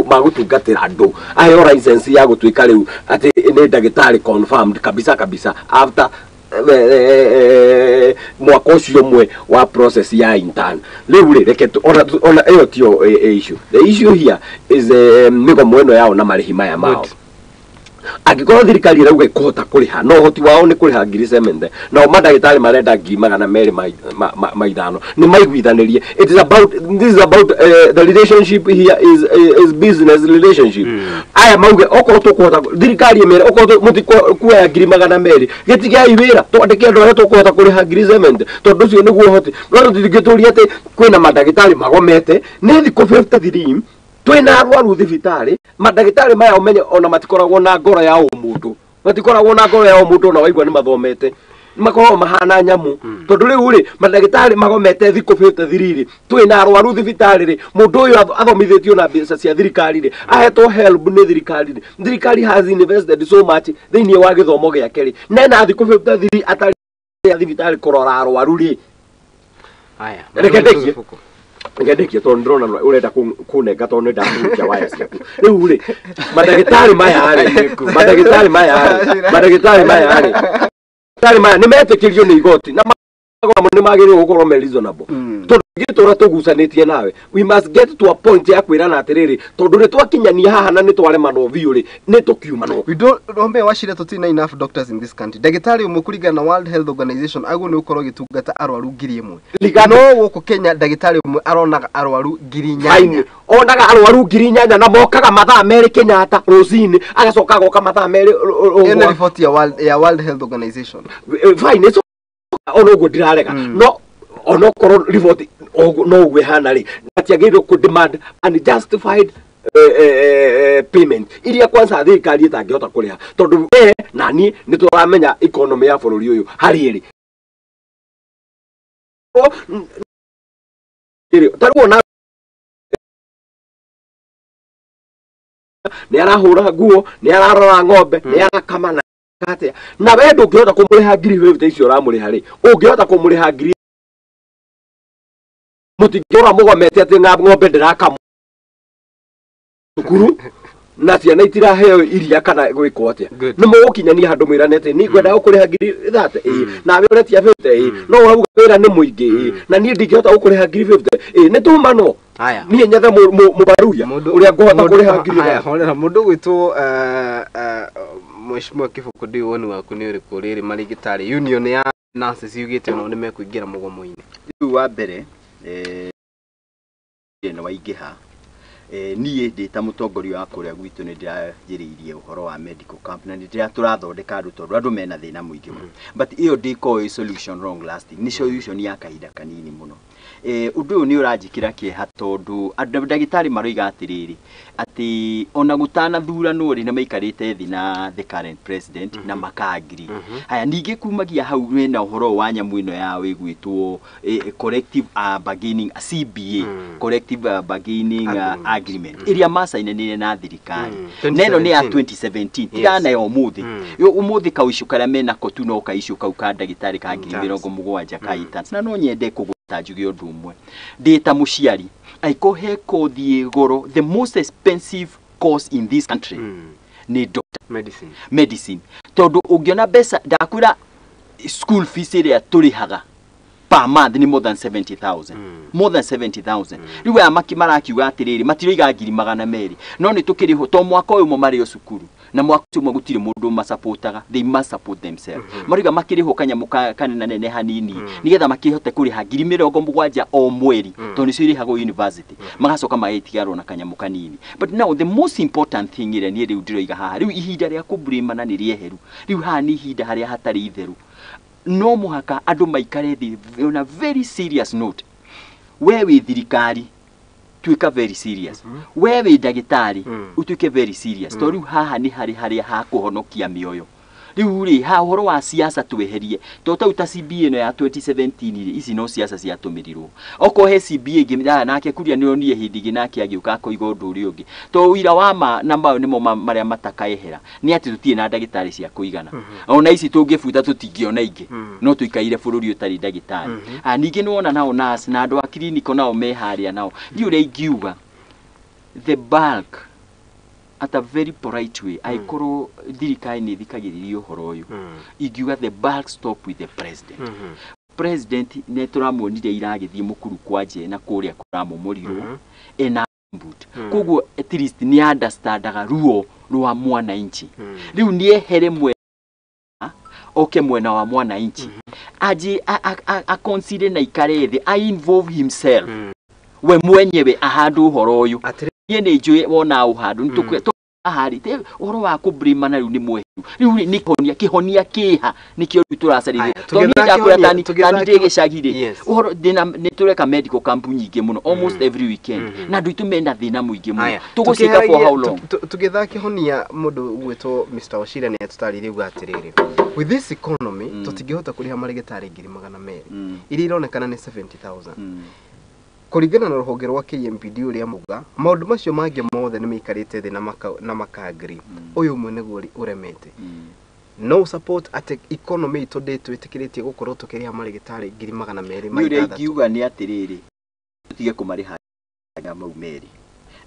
ma gũtungatĩra andũ, aheo license ya gũtuĩka rĩu atĩ nĩ ndagĩtarĩ confirmed kabisa kabisa after mwaka ũcio ũmwe wa process ya intern. Rĩu rĩ, reke ona ĩyo tiyo issue. The issue here is mĩgomo ĩno yao na marĩhi maya mao. Angĩkorwo thirikari ĩrauga ĩkũhota kũrĩha, no ũhoti wao nĩ kũrĩha 70,000, nao mandagĩtarĩ marenda 250,000, nĩ maiguithanĩrie. It is about, this is about the relationship here is business relationship. Aya mauge okorwo tũkũhota, thirikari ĩmere okorwo mũtikuoya 200,000, gĩtigei wĩra, twandĩke andũ arĩa tũkũhota kũrĩha 70,000, tondũ ũcio nĩguo ũhoti. No tũtingĩtũria atĩ kwĩna mandagĩtarĩ magomete nĩ thikũ 53 twĩna arwaru thibitarĩ, mandagĩtarĩ maya ũmenye ona matikoragwo na ngoro ya ũmũndũ, matikoragwo na ngoro ya ũmũndũ, ona waigua nĩ mathomete, makoragwo mahana nyamũ. Tondũ rĩu rĩ, mandagĩtarĩ magomete thikũ 53 rĩ, twĩna arwaru thibitarĩ rĩ, mũndũ ũyũ athomithĩtio na mbeca cia thirikari rĩ, ahetwo help nĩ thirikari rĩ, thirikari has invested so much thĩinĩ wa gĩthomo gĩake rĩ, nena thikũ 53 atarĩ thibitarĩ kũrora arwaru rĩ. Haya, reke ndĩkie ngendekie tondũ ndĩrona ũrenda kũnenga tondũ nĩ ndakũhutia waya ciaku. Rĩu rĩ, mandagĩtarĩ maya rĩ, mandagĩtarĩ maya rĩ, mandagĩtarĩ maya rĩ, mandagĩtarĩ maya nĩ metĩkĩrio nĩ igoti na magomano nĩ magĩrĩirwo gũkorwo me reasonable. Tondũ tũngĩtũra tũgucanĩtie nawe, we must get to a point ya kwĩrana atĩrĩrĩ, tondũ nĩ twakinyania haha na nĩ twaremanwo biũ rĩ, nĩ tũkiumanwo. We don't Rombe Wachira, tũtirĩ enough doctors in this country. Ndagĩtarĩ ũmwe kũringana na World Health Organization agwo nĩ gũkorwo agĩtungata arwaru 1,000. No gũkũ Kenya ndagĩtarĩ ũmwe aronaga arwaru 8,000. Onaga arwaru 8,000 na mokaga mathaa merĩ Kenyatta rũcinĩ, agacoka agoka mathaa merĩ. Ĩyo nĩ riboti ya World Health Organization. Fine, it's ona ũguo ndirarega, no onokorwo riboti no ũguo ĩhana rĩ, matiagĩrĩirwo kũ demand unjustified payment iria kwanza thirikari ĩtangĩhota kũrĩha tondũ we na niĩ nĩ tũramenya economy ya bũrũri ũyũ harĩ ĩrĩ tarĩu ona nĩ arahũra nguo, nĩ ararora ng'ombe, nĩ arakama na atia, na we ndũngĩhota kũmũrĩha 50,000 icio ũramũrĩha rĩ, ũngĩhota kũmũrĩha ngiri mũtingĩũra mũgomete atĩ ng'ombe ndĩrakamwo cukuru na ciana itiraheo iria kana gwĩkwo atĩa. Nĩ mũgũkinyania handũ mwĩrane atĩ niĩ ngwenda gũkũrĩha 30,000 ĩĩ, nawe ũretia 50 ĩĩ, no ũrauga wĩra nĩ mũingĩ ĩĩ, na niĩ ndingĩhota gũkũrĩha 50,000 ĩĩ, nĩ tumanwo. Niĩ nyethe mũbaruya ũrĩa ngũhota kũrĩha 30,000. Mũndũ ũgwĩtwo Mheshimiwa Kĩbũkũ, ndiũĩ woni waku nĩ ũrĩkũ rĩrĩ marigĩtarĩ union ya nurses yugĩte onao nĩ mekũingĩra mũgomo-inĩ. Rĩu wa mbere nĩ waingĩha. Niĩ ndĩ ta mũtongoria wa kũrĩa gwitũ nĩ ndĩranjĩrĩirie ũhoro wa medical camp na nĩ tũrathondeka andũ tondũ andũ mena thĩna mũingĩ mũno, but ĩyo ndĩkoragwo ĩ solution long lasting, nĩ solution ya kahinda kanini mũno. Ũndũ ũyũ nĩ ũranjĩkĩra kĩeha tondũ ndagĩtarĩ maroiga atĩrĩrĩ atĩ ona gũtanathuranwo rĩ nĩ maikarĩte thĩ na the current president na maka-agree. Haya ningĩ kumagia hau wĩna ũhoro wa nyamũ ĩno ya wĩgwĩtwo collective bargaining CBA, collective bargaining agreement ĩrĩa macainanire na thirikari, na ĩno nĩ ya 2017 tigana ya ũmũthĩ. Ũmũthĩ kaũicũ karĩa menako tu no kaicũ kau ka ndagĩtarĩ ka 70,000 ka interns. Na no nyende kũgweta njuge ũndũ ũmwe, ndĩ ta mũciari aiko he kothi goro, the most expensive course in this country nĩ doctor medicine, tondũ ũngĩona mbeca ndakwĩra school fees ĩrĩa tũrĩhaga per month ni more than 70,000. More than 70,000. Rĩu aya marakiuga atĩrĩrĩ matiroiga 200,000 no nĩ tũkĩrĩhwo to mwaka ũyũ ũmwe marĩ o cukuru na mwaka ũcio ũmwe gũtirĩ mũndũ masapotaga, they must support themselves. Maroiga makĩrĩhwo kanyamũ kanene hanini nĩgetha makĩhote kũrĩha 70,000 o mweri tondũ nĩcio irĩhagwo university, magacoka magĩtigarwo na kanyamũ kanini. But now the most important thing ĩrĩa niĩ rĩu ndĩroiga haha, rĩu ihinda rĩa kũbrimana nĩ rĩeheru, rĩu haha nĩ ihinda harĩa hatarĩ itheru, no mũhaka andũ maikare thĩ on a very serious note. We wĩ thirikari tuĩka very serious, we wĩ ndagĩtarĩ ũtuĩke very serious, tondũ rĩu haha nĩ harĩ harĩa ha kũhonokia mĩoyo. Rĩu rĩ ha ũhoro wa siasa tweherie, tondũ tau ta CBA ĩno ya 2017 rĩ, ici no siasa ciatũmĩrirwo. Okorwo he CBA ĩngĩ nake Kuria nĩ onire hĩndĩ ĩngĩ nake agĩũka akoiga ũndũ ũrĩa ũngĩ, tondũ ũira wa ma na mayo nĩmo marĩa matakaehera nĩ atĩ tũtirĩ na ndagĩtarĩ cia kũigana. Ona ici tũngĩbuta tũtingĩona ingĩ, no tũikaire bũrũri ũtarĩ ndagĩtarĩ. Ningĩ nĩwona nao nurse na andũ a clinic nao me harĩa nao, ndiũ ũrĩa ingiuga the bulk at a very polite way, aikorwo thirikari nĩ ĩthikagĩrĩria ũhoro ũyũ, ingiuga the bulk stop with the president. President nĩ tũramuonire iragĩthiĩ mũkuru kwa nje na kũrĩa kũramomorirwo ena boot, koguo at least nĩ understandaga ruo rwa mwananchi. Rĩu nĩ ehere mwena oke mwena wa mwananchi, aje a consider na ikare thĩ, a involve himself we mwenyewe ahandũ ũhoro ũyũ. Niĩ nĩ njũĩ wona ũhandũ nĩ ahari ũhoro wa kũbrimana rĩu nĩ mweheru, rĩu nĩ kĩhonia kĩhonia kĩha nĩkĩo rĩu tũracarĩria, tondũ niĩ ndakwĩra tani ndĩ gĩcagi rĩ, ũhoro nĩ tũreka medical camp nyingĩ mũno almost every weekend, na andũ aitũ mena thĩna mũingĩ mũno, tũgũciĩka for how long? Tũgĩthaa kĩhonia mũndũ ũgwĩtwo Mr. Wachira nĩ atũtarĩirie uga atĩrĩrĩ, with this economy tũtingĩhota kũrĩha marĩgĩtarĩ 200,000 iria ironekana nĩ 70,000 kũringana na rũhonge rwa KMPD ũrĩa muga maũndũ macio mangĩ mothe nĩ maikarĩte thĩ na maka-agree, ũyũ ũmwe nĩguo ũremete. No support atĩ economy itũ ndĩtwĩtĩkĩrĩtie gũkorwo tũkĩrĩha marĩgĩtarĩ 200,000. Nĩ ũrĩa ingiuga nĩ atĩrĩrĩ, tũtige kũmarĩha mau merĩ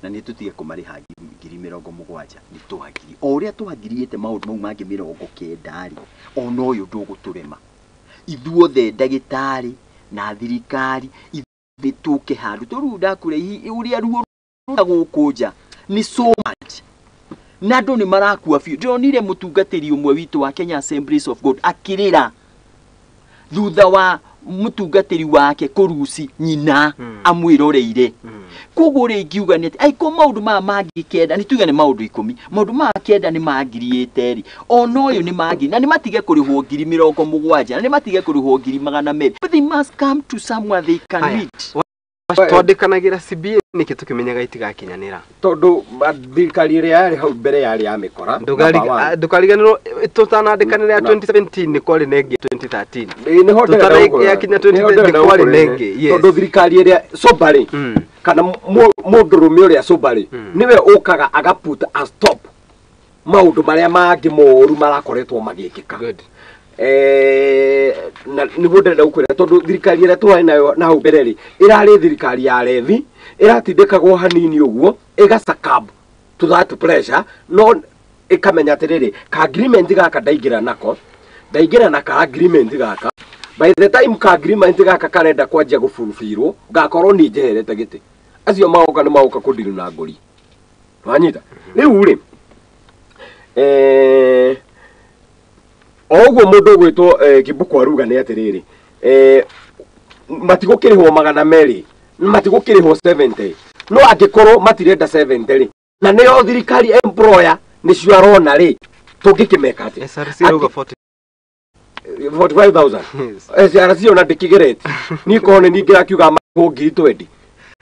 na nĩ tũtige kũmarĩha 70,000, nĩ twagiri o ũrĩa twagiriĩte maũndũ mau mangĩ 90 rĩ, ona ũyũ ndũgũtũrema ithuothe ndagĩtarĩ na thirikari nĩ tũke handũ tondũ rĩu ndakwĩra ũrĩa ruo gũkũ nja nĩ so much na andũ nĩ marakua biũ. Ndĩronire mũtungatĩri ũmwe witũ wa Kenya Assemblies of God akĩrĩra thutha wa mũtungatĩri wake kũruci nyina amwĩroreire. Koguo rĩ ingiuga nĩ atĩ aiko maũndũ maya mangĩ kenda nĩ tuge nĩ maũndũ 10, maũndũ maya kenda nĩ mangiriĩte rĩ, ona ũyũ nĩ mangiri, na nĩ matige kũrĩhwo 70,000 na nĩ matige kũrĩhwo 200,000, but they must come to somewhere they can meet. Twandĩkanagĩra CBA nĩkĩ tũkĩmenyaga itigakinyanĩra? Tondũ thirikari ĩrĩa yarĩ hau mbere yarĩ ya mĩkora. Ndũkariganĩrwo tũtanandĩkanĩra ya 2017 nĩ kwarĩ na ĩngĩ 2013. Nĩho yakinya 2010 nĩ kwarĩ na ĩngĩ. Tondũ thirikari ĩrĩa sobarĩ kana mũndũrũme ũrĩa sobarĩ nĩwe ũkaga agaputa a stop maũndũ marĩa mangĩ moru marakoretwo magĩkĩka. Na nĩguo ndĩrenda gũkwĩra tondũ thirikari ĩrĩa twarĩ nayo na hau mbere rĩ ĩrarĩ thirikari ya revi ĩratindĩkagwo hanini ũguo ĩga succumb to that pressure no ĩkamenya atĩrĩrĩ ka agreement gaka ndaingĩra nako ndaingĩra na ka agreement gaka by the time ka agreement gaka karenda kwanjia gũburubirwo ngakorwo niĩ njeherete gĩtĩ acio magoka nĩ magoka kũndiru na ngũri wanyita rĩu rĩ oguo mundu ugwitwo Kibuku aruga ni atiriri matigukirihwo 200 matigukirihwo 70 no angikorwo matirenda 70 ri na niyo thirikari employer nicio arona ri tungikimeka ati SRC rauga 45,000 SRC ona ndikigerete ni kone ni ngirakiuga maho 20,000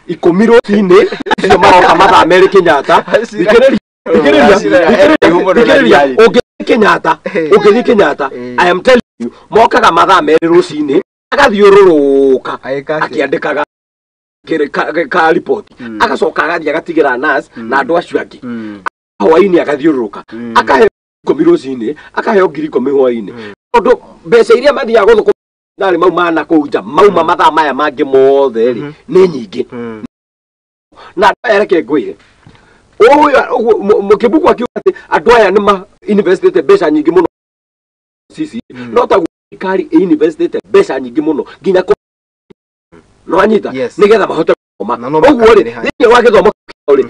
10 rucini icio maroka mathaa merĩ Kenyatta thikĩrĩria Kenyatta ũngĩthiĩ Kenyatta I am telling you mokaga mathaa merĩ rũcinĩ agathiũrũrũka akĩandĩkaga ka report agacoka agathiĩ agatigĩra nurse na andũ acio angĩ hwainĩ agathiũrũrũka akaheo 10 rũcinĩ akaheo 10,000 hwainĩ tondũ mbeca iria mathiaga gũthũkũma narĩ mauma na kũu nja mauma mathaa maya mangĩ mothe rĩ nĩ nyingĩ na andũ aya reke ngwĩre Kibuku akiuga atĩ andũ aya nĩ ma investĩte mbeca nyingĩ mũno sisi no ta thirikari investĩte mbeca nyingĩ mũno nginya no anyita nĩgetha mahote gũthoma ũguo rĩ thĩinĩ wa gĩthomo rĩ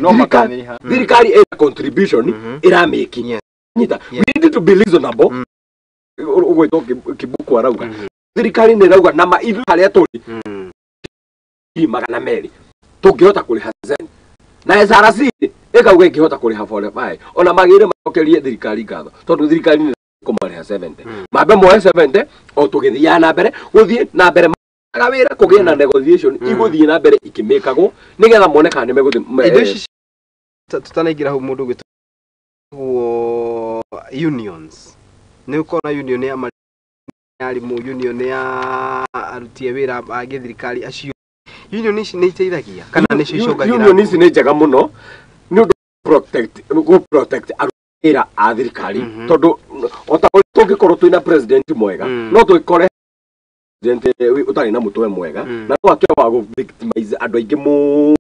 thirikari ĩna contribution ĩramĩki nyita we need to be reasonable ũgwĩtwo Kibuku arauga thirikari nĩ ĩrauga nama ithuĩ harĩa tũrĩ 200 tũngĩhota kũrĩha cent na SRC ĩkauga ĩngĩhota kũrĩha 45 ona magĩrĩire macokerie thirikari ngatho tondũ thirikari nĩ kũmarĩha 70 mambe moe 70 o tũgĩthiaga na mbere gũthiĩ na mbere maraga wĩra kũgĩe na negotiation igũthiĩ na mbere ikĩmĩkagwo nĩgetha mone kana nĩ megũthiĩ indo ici tutanaingĩra hau mũndũ ũgwĩtwo unions nĩ ũkona union ya arimũ union ya aruti a wĩra a gĩthirikari acio union ici nĩ iteithagia kana nĩcio icũngagĩra union ici nĩ njega mũno nĩ ũndũ protect aruti a thirikari tondũ ota ũrĩa tũngĩkorwo twĩna president mwega no twĩkore president ũtarĩ na mũtwe mwega na no atuĩke wa gũ victimize andũ aingĩ mũno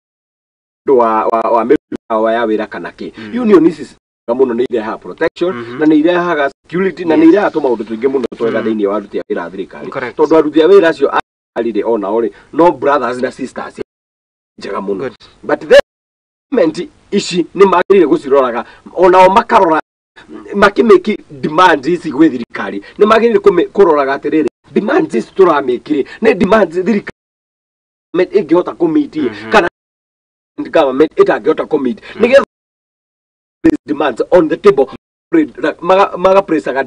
wa mĩrutĩre ya wĩra kana kĩ union ici mũno nĩ irehaga protection na nĩ irehaga security na nĩ irehaga tũmaũndũ tũingĩ mũno twega thĩinĩ wa aruti a wĩra a thirikari tondũ aruti a wĩra acio arĩ onao rĩ no brothers na sisters njega mũno but then government ici nĩ magĩrĩire gũciroraga onao makarora makĩmĩki demands ici gwĩ thirikari nĩ magĩrĩire kũroraga atĩrĩrĩ demands ici tũramĩkire nĩ demands thirikari ĩngĩhota kũmiti kana government ĩtangĩhota kũmiti nĩgetha demands on the table magapresaga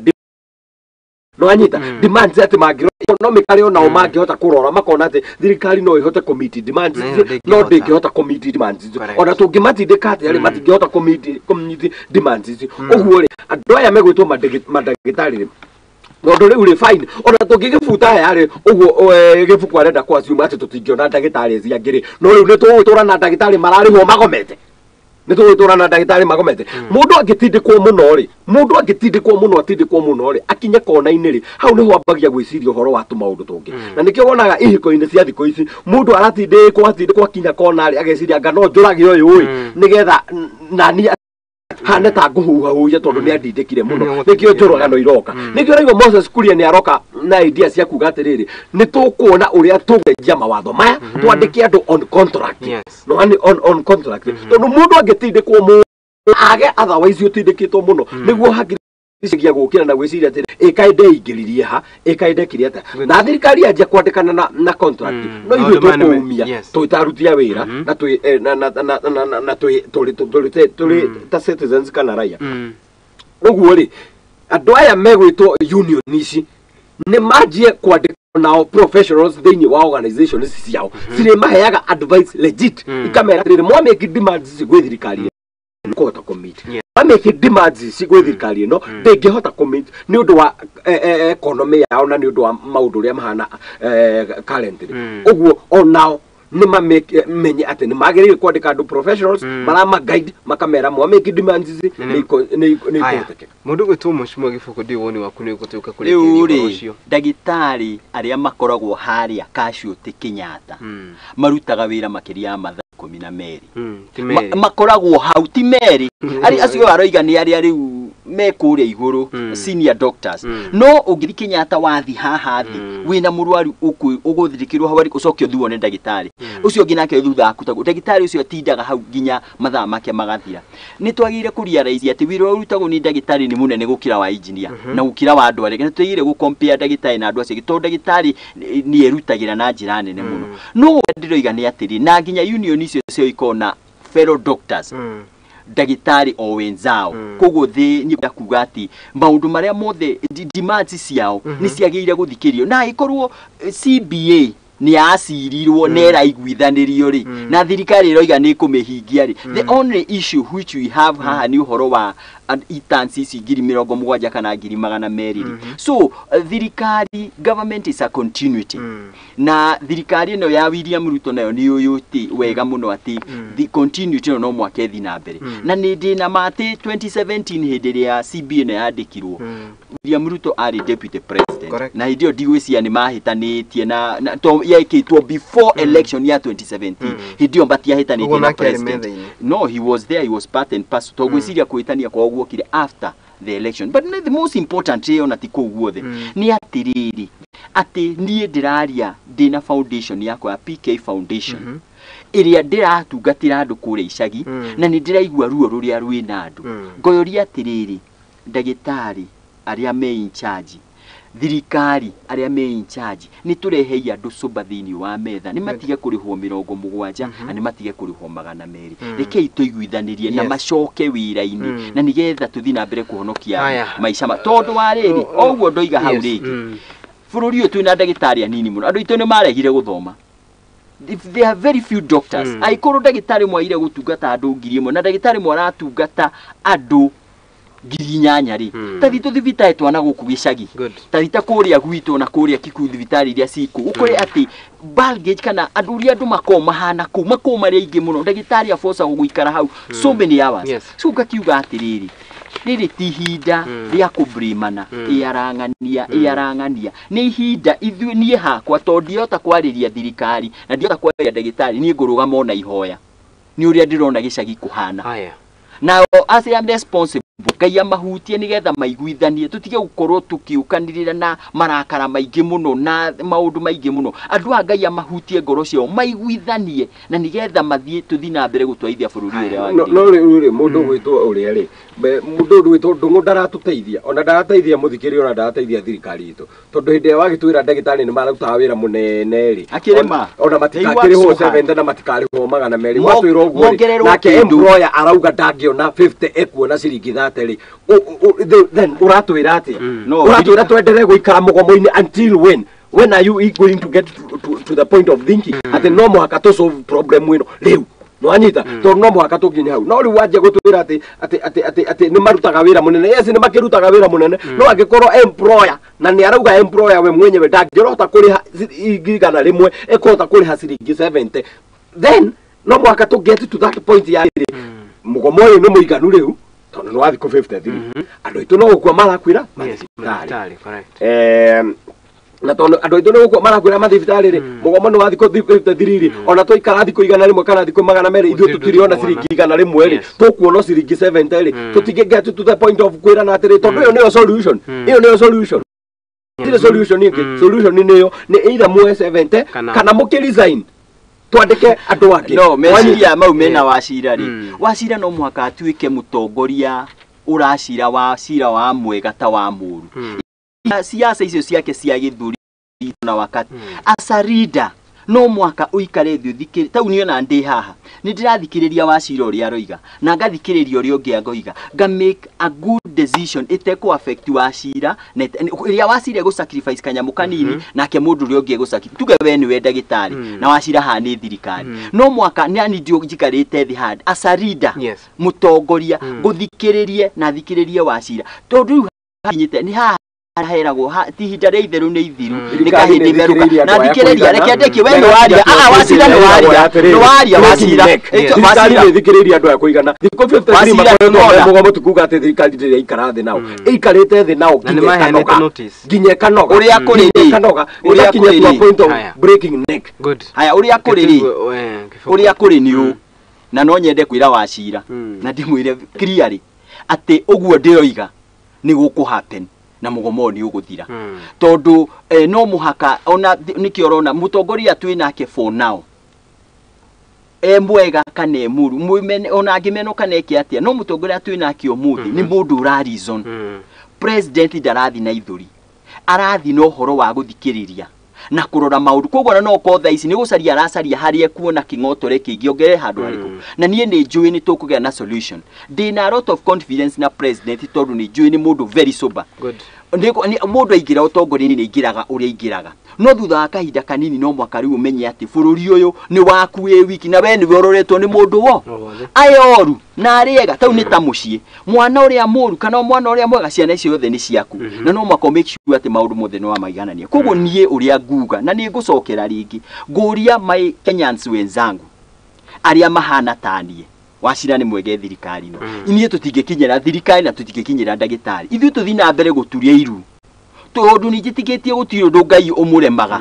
no anyita demands ati mangĩrora economically onao mangĩhota kũrora makona atĩ thirikari no ĩhote kũmeet demands no ndĩngĩhota kũmeet demands icio ona tũngĩmatindĩka atĩa rĩ matingĩhota kũmeet demands icio ũguo rĩ andũ aya megwĩtwo mandagĩtarĩ rĩ tondũ rĩu rĩ fine ona tũngĩgĩbuta aya rĩ ũguo Gĩbuku arenda kũ assume atĩ tũtingĩona ndagĩtarĩ ici angĩ rĩ no rĩu nĩ tũgũtũra na ndagĩtarĩ mararĩhwo magomete nĩ tũgũtũra na ndagĩtarĩ magomete mũndũ angĩtindĩkwo mũno rĩ mũndũ angĩtindĩkwo mũno atindĩkwo mũno rĩ akinye kona-inĩ rĩ hau nĩho ambagia gwĩciria ũhoro wa tũmaũndũ tũngĩ na nĩkĩo wonaga ihiko-inĩ cia thikũ ici mũndũ aratindĩkwo atindĩkwo akinya kona rĩ ageciria anga no njũrage ũyũ ĩ nĩgetha nani hane ta ngũhuhahuhia tondũ nĩ andindĩkire mũno nĩkĩo njũragano iroka nĩkĩo ũraigua Moses Kuria nĩ aroka na idea cia kuga atĩrĩrĩ nĩ tũkuona ũrĩa tũgũcenjia mawatho maya twandĩke andũ on contract no on contract tondũ mũndũ angĩtindĩkwo mũno age otherwise ũtindĩkĩtwo mũno nĩguo hakiri cigia gũkĩra na gwĩciria atĩrĩ ĩkaĩ ndeingĩririe ha ĩkaĩ ndekire atĩa na thirikari yanjia kwandĩkana na contract no ithuĩ tũkũumia twĩ ta aruti a wĩra na twĩ na tũrĩ ta citizens kana raia ũguo rĩ andũ aya megwĩtwo union ici nĩ manjie kwandĩka Onao professionals thĩinĩ wa organizations ciao cirĩ maheaga advice legit, ikamera atĩrĩrĩ, mwamake demands ici gwĩ thirikari ĩno kũhota kũmeet, mwamake demands ici gwĩ thirikari ĩno ndĩngĩhota kũmeet nĩ ũndũ wa economy yao na nĩ ũndũ wa maũndũ ũrĩa mahana currently. Ũguo onao nĩ mamenye atĩ nĩ magĩrĩire kwandĩka andũ professionals marama guide, makamera mwamake demands ici nĩ Haya. ikũhotekeka. Mũndũ gwĩtwo Mũcimo Gĩbũkũ, ndiũ woni waku nĩ ũgũtuĩka Rĩu kũrĩkĩrĩria ũhoro rĩ, ũcio. Ndagĩtarĩ arĩa makoragwo harĩa casualty Kenyatta marutaga wĩra makĩria ya mathaa 12. Ti merĩ. Makoragwo hau, ti merĩ. Arĩ acio aroiga nĩ arĩa rĩu me kũrĩa igũrũ, senior doctors. No ũngĩthi Kenyatta, wathi haha thĩ, wĩna mũrwaru ũgũthirikĩrwo hau, ũcoke ũthiĩ wone ndagĩtarĩ ũcio ũngĩ nake thutha waku, taguo ndagĩtarĩ ũcio atindaga hau nginya mathaa make magathira. Nĩ twagĩrĩire kũrealize atĩ wĩra ũrĩa ũrutagwo nĩ ndagĩtarĩ nĩ mũnene gũkĩra wa engineer na gũkĩra wa andũ arĩa nĩ twagĩrĩire gũ-compare ndagĩtarĩ na andũ acio angĩ, tondũ ndagĩtarĩ nĩ erutagĩra na njĩra nene mũno. No ũrĩa ndĩroiga nĩ atĩrĩ, na nginya union icio cio ikorwo na fellow doctors, ndagĩtarĩ o wenzao. Koguo thĩ nĩ kuga atĩ maũndũ marĩa mothe demands ciao nĩ ciagĩrĩire gũthikĩrĩrio, na angĩkorwo CBA nĩ yacirirwo na ĩraiguithanĩrio rĩ, na thirikari ĩroiga nĩ ĩkũmĩhingia rĩ, the only issue which we have haha nĩ ũhoro wa interns ici 70,000 kana 200,000 rĩ. So thirikari, government is a continuity, na thirikari ĩno ya William Ruto nayo nĩ yũyũti wega mũno atĩ the continuity ĩno no mwaka ĩthiĩ na mbere. Na nĩ ndĩ na ma atĩ 2017, hĩndĩ ĩrĩa CBA ĩno yandĩkirwo, William Ruto arĩ deputy president. Na hĩndĩ ĩyo ndigwĩciria nĩ mahĩtanĩtie na to yekĩtwo before election ya 2017. Hĩndĩ ĩyo matiahĩtanĩtie Ũguo na nake arĩ president. metha-inĩ. No, he was there, he was part and parcel, to gwĩciria kwĩtania kwao guokire after the election. But the most important ĩyo na ti kũu guothe nĩ atĩrĩrĩ, atĩ niĩ ndĩraria ndĩna foundation yakwa ya PK Foundation ĩrĩa ndĩratungatĩra andũ kũrĩa icagi, na nĩ ndĩraigua ruo rũrĩa rwĩna andũ. Ngoyoria atĩrĩrĩ, ndagĩtarĩ arĩa me in charge, thirikari arĩa me in charge, nĩ tũrehei andũ sober thĩinĩ wa metha, nĩ matige kũrĩhwo 70 na nĩ matige kũrĩhwo 200. Rekei tũiguithanĩrie na macoke wĩra-inĩ, na nĩgetha tũthiĩ na mbere kũhonokia Haya. maica ma tondũ wa rĩrĩ, Oh, o ũguo ndoiga hau yes. rĩngĩ, bũrũri ũyũ twĩna ndagĩtarĩ anini mũno, andũ aitũ nĩ maregire gũthoma. If there are very few doctors, angĩkorwo ndagĩtarĩ ũmwe agire gũtungata andũ 1,000 na ndagĩtarĩ ũmwe aratungata andũ 8,000 rĩ, tathi tũthibitarĩ twana gũkũ gĩcagi, tathi ta kũrĩa gwitũ na kũrĩa Kikuyu, thibitarĩ iria cikũ, ũkore atĩ baggage kana andũ ũrĩa andũ makoragwo mahana kũu, makoragwo marĩ aingĩ mũno, ndagĩtarĩ abocagwo gũikara hau so many hours. So ngakiuga atĩrĩrĩ, rĩrĩ ti ihinda rĩa kũbrimana, ĩarang'ania ĩarang'ania, nĩ ihinda ithuĩ, niĩ hakwa, tondũ ndihota kwarĩria thirikari na ndihota kwarĩria ndagĩtarĩ, niĩ ngũrũgama ona ihoya nĩ ũrĩa ndĩrona gĩcagi kũhana. Haya. Nao as I am responsible, Ngai amahutie nĩgetha maiguithanie, tũtige gũkorwo tũkĩũkanĩrĩra na marakara maingĩ mũno na maũndũ maingĩ mũno. Andũ aya Ngai amahutie ngoro ciao maiguithanie na nĩgetha mathiĩ, tũthiĩ na mbere gũtwarithia bũrũri ũrĩa No wagĩrĩire. No rĩu rĩ, mũndũ gwĩtwo ũrĩa rĩ, mũndũ gwĩtwo Ndũng'ũ ndaratũteithia, ona ndarateithia mũthikĩrĩria, ona ndarateithia thirikari itũ, tondũ hĩndĩ ĩrĩa wagĩtwĩra ndagĩtarĩ nĩ marutaga wĩra mũnene rĩ, Akĩrĩ ma. ona They work matikakĩrĩhwo so hard. 70 na matikarĩhwo 200, watwĩra ũguo rĩ, Mongererwo nake kĩndũ. employer arauga ndangĩona 50, ekuona ciringi 30 rĩ, then ũratwĩra atĩa? No, Ũratwĩra twenderee gũikara mũgomo-inĩ until when? Are you going to get to the point of thinking atĩ no mũhaka tũ solve problem ĩno rĩu? Nwanyita, tondũ no mũhaka tũkinye hau. No rĩu wanjia gũtwĩra atĩ nĩ marutaga wĩra mũnene, yes, nĩ makĩrutaga wĩra mũnene, no angĩkorwo employer na nĩ arauga employer we mwenyewe ndangĩrota kũrĩha 100,000, ekũhota kũrĩha ciringi 70, then no mũhaka tũ get to that point ya rĩrĩ, mũgomo ũyũ nĩ mũiganu rĩu, tondũ nĩ wa thikũ 53 andũ aitũ no gũkua marakwĩra mathibitarĩ. Thibitarĩ, correct. Na tondũ andũ aitũ nĩ gũkua marakwĩra mathibitarĩ rĩ, mũgomo nĩ wa thikũ 53 rĩ, ona twaikara thikũ 100 kana thikũ 200, ithuĩ Gũtirĩ tũtiriona tũkuona. ciringi 100 rĩ, tũkuona ciringi 70 rĩ, tũtingĩ get to the point of kwĩrana atĩrĩ, tondũ ĩyo nĩyo solution, ĩyo nĩyo solution, tirĩ solution ĩngĩ. Solution nĩyo nĩ either muoe 70 kana mũkĩ resign twandĩke andũ angĩ. No meciria mau mena Wacira rĩ, Wacira no mũhaka atuĩke mũtongoria ũracira wa cira wa mwega ta wa mũru. Siasa icio ciake cia gĩthũri na wakati, as a leader no mwaka ũikare thĩ ũthikĩrĩ tau niĩ ona ndĩ haha nĩ ndĩrathikĩrĩria Wacira ũrĩa aroiga na ngathikĩrĩria ũrĩa ũngĩ angoiga, nga make a good decision ĩtekũ affect Wacira na ĩrĩa Wacira ĩgũ sacrifice kanyamũ kanini nake mũndũ ũrĩa ũngĩ egũ sacrifice. Tuge we nĩwe ndagĩtarĩ na Wacira haha nĩ thirikari, no mwaka nĩ ndio njikarĩte thĩ hard as a leader, mũtongoria, ngũthikĩrĩrie na thikĩrĩrie Wacira, tondũ rĩu hakinyĩte nĩ haha heragwo ti ihinda rĩa itherũ nĩ ithiru, nĩ kahĩndĩ merũka na thikĩrĩria. Reke ndĩkie, we nĩ waria. Wacira nĩ waria, nĩ waria Wacira. Thirikari nĩ ĩthikĩrĩirie andũ aya kũigana thikũ 53 Wacira makoretwo me nĩwona. mũgomo. Tikuga atĩ thirikari ndĩrĩ yaikara thĩ nao, ĩikarĩte thĩ nao Na nĩ nginya maheanĩte ĩkanoga, notice. nginya ĩkanoga. Ũrĩa kũrĩ Nginya rĩ. ĩkanoga. Ũrĩa Ĩgakinya kũrĩ to a rĩ. point of Haya. breaking neck. Good. Haya, ũrĩa kũrĩ rĩ, Kĩboko. ũrĩa kũrĩ nĩ ũũ, na no nyende kwĩra Wacira na ndĩmwĩre clearly atĩ ũguo ndĩroiga nĩ gũkũ happen na mũgomo ũyũ nĩ ũgũthira, tondũ no mũhaka ona nĩkĩo ũrona mũtongoria twĩ nake for now, e mwega kana e mũru, ona angĩmenwo kana eke atĩa, no mũtongoria twĩ nake ũmũthĩ nĩ mũndũ ũra reason. President ndarathi na ithũri, arathi na ũhoro wa gũthikĩrĩria na kũrora maũndũ. Koguo ona no okorwo thaa ici nĩ gũcaria aracaria harĩa ekuona kĩng'otore kĩngĩ ongerere handũ harĩkũ, na niĩ nĩ njũĩ nĩ tũkũgĩa na solution. Ndĩna a lot of confidence na president, tondũ nĩ njũĩ nĩ mũndũ very sober. Good. Mũndũ aingĩra ũtongoria-inĩ nĩ aingĩraga ũrĩa aingĩraga, no thutha wa kahinda kanini no mwaka rĩu ũmenye atĩ bũrũri ũyũ nĩ waku wĩ wiki, na we nĩwe ũroretwo nĩ mũndũ wo O wothe. Aya oru na arĩa ega tau nĩ ta mũciĩ, mwana ũrĩa mũru kana mwana ũrĩa mwega, ciana icio othe nĩ ciaku, na no mwaka make sure atĩ maũndũ mothe nĩ wamaiganania. Koguo niĩ ũrĩa nguga, na nĩ ngũcokera rĩngĩ ngũria my Kenyans wenzangu arĩa mahana ta niĩ, Wacira nĩ mwege thirikari, no inyuĩ tũtingĩkinyĩra thirikari na tũtingĩkinyĩra ndagĩtarĩ, ithuĩ tũthiĩ na mbere gũturia iru, tondũ nĩ njĩtĩkĩtie gũtirĩ ũndũ Ngai ũmũremaga.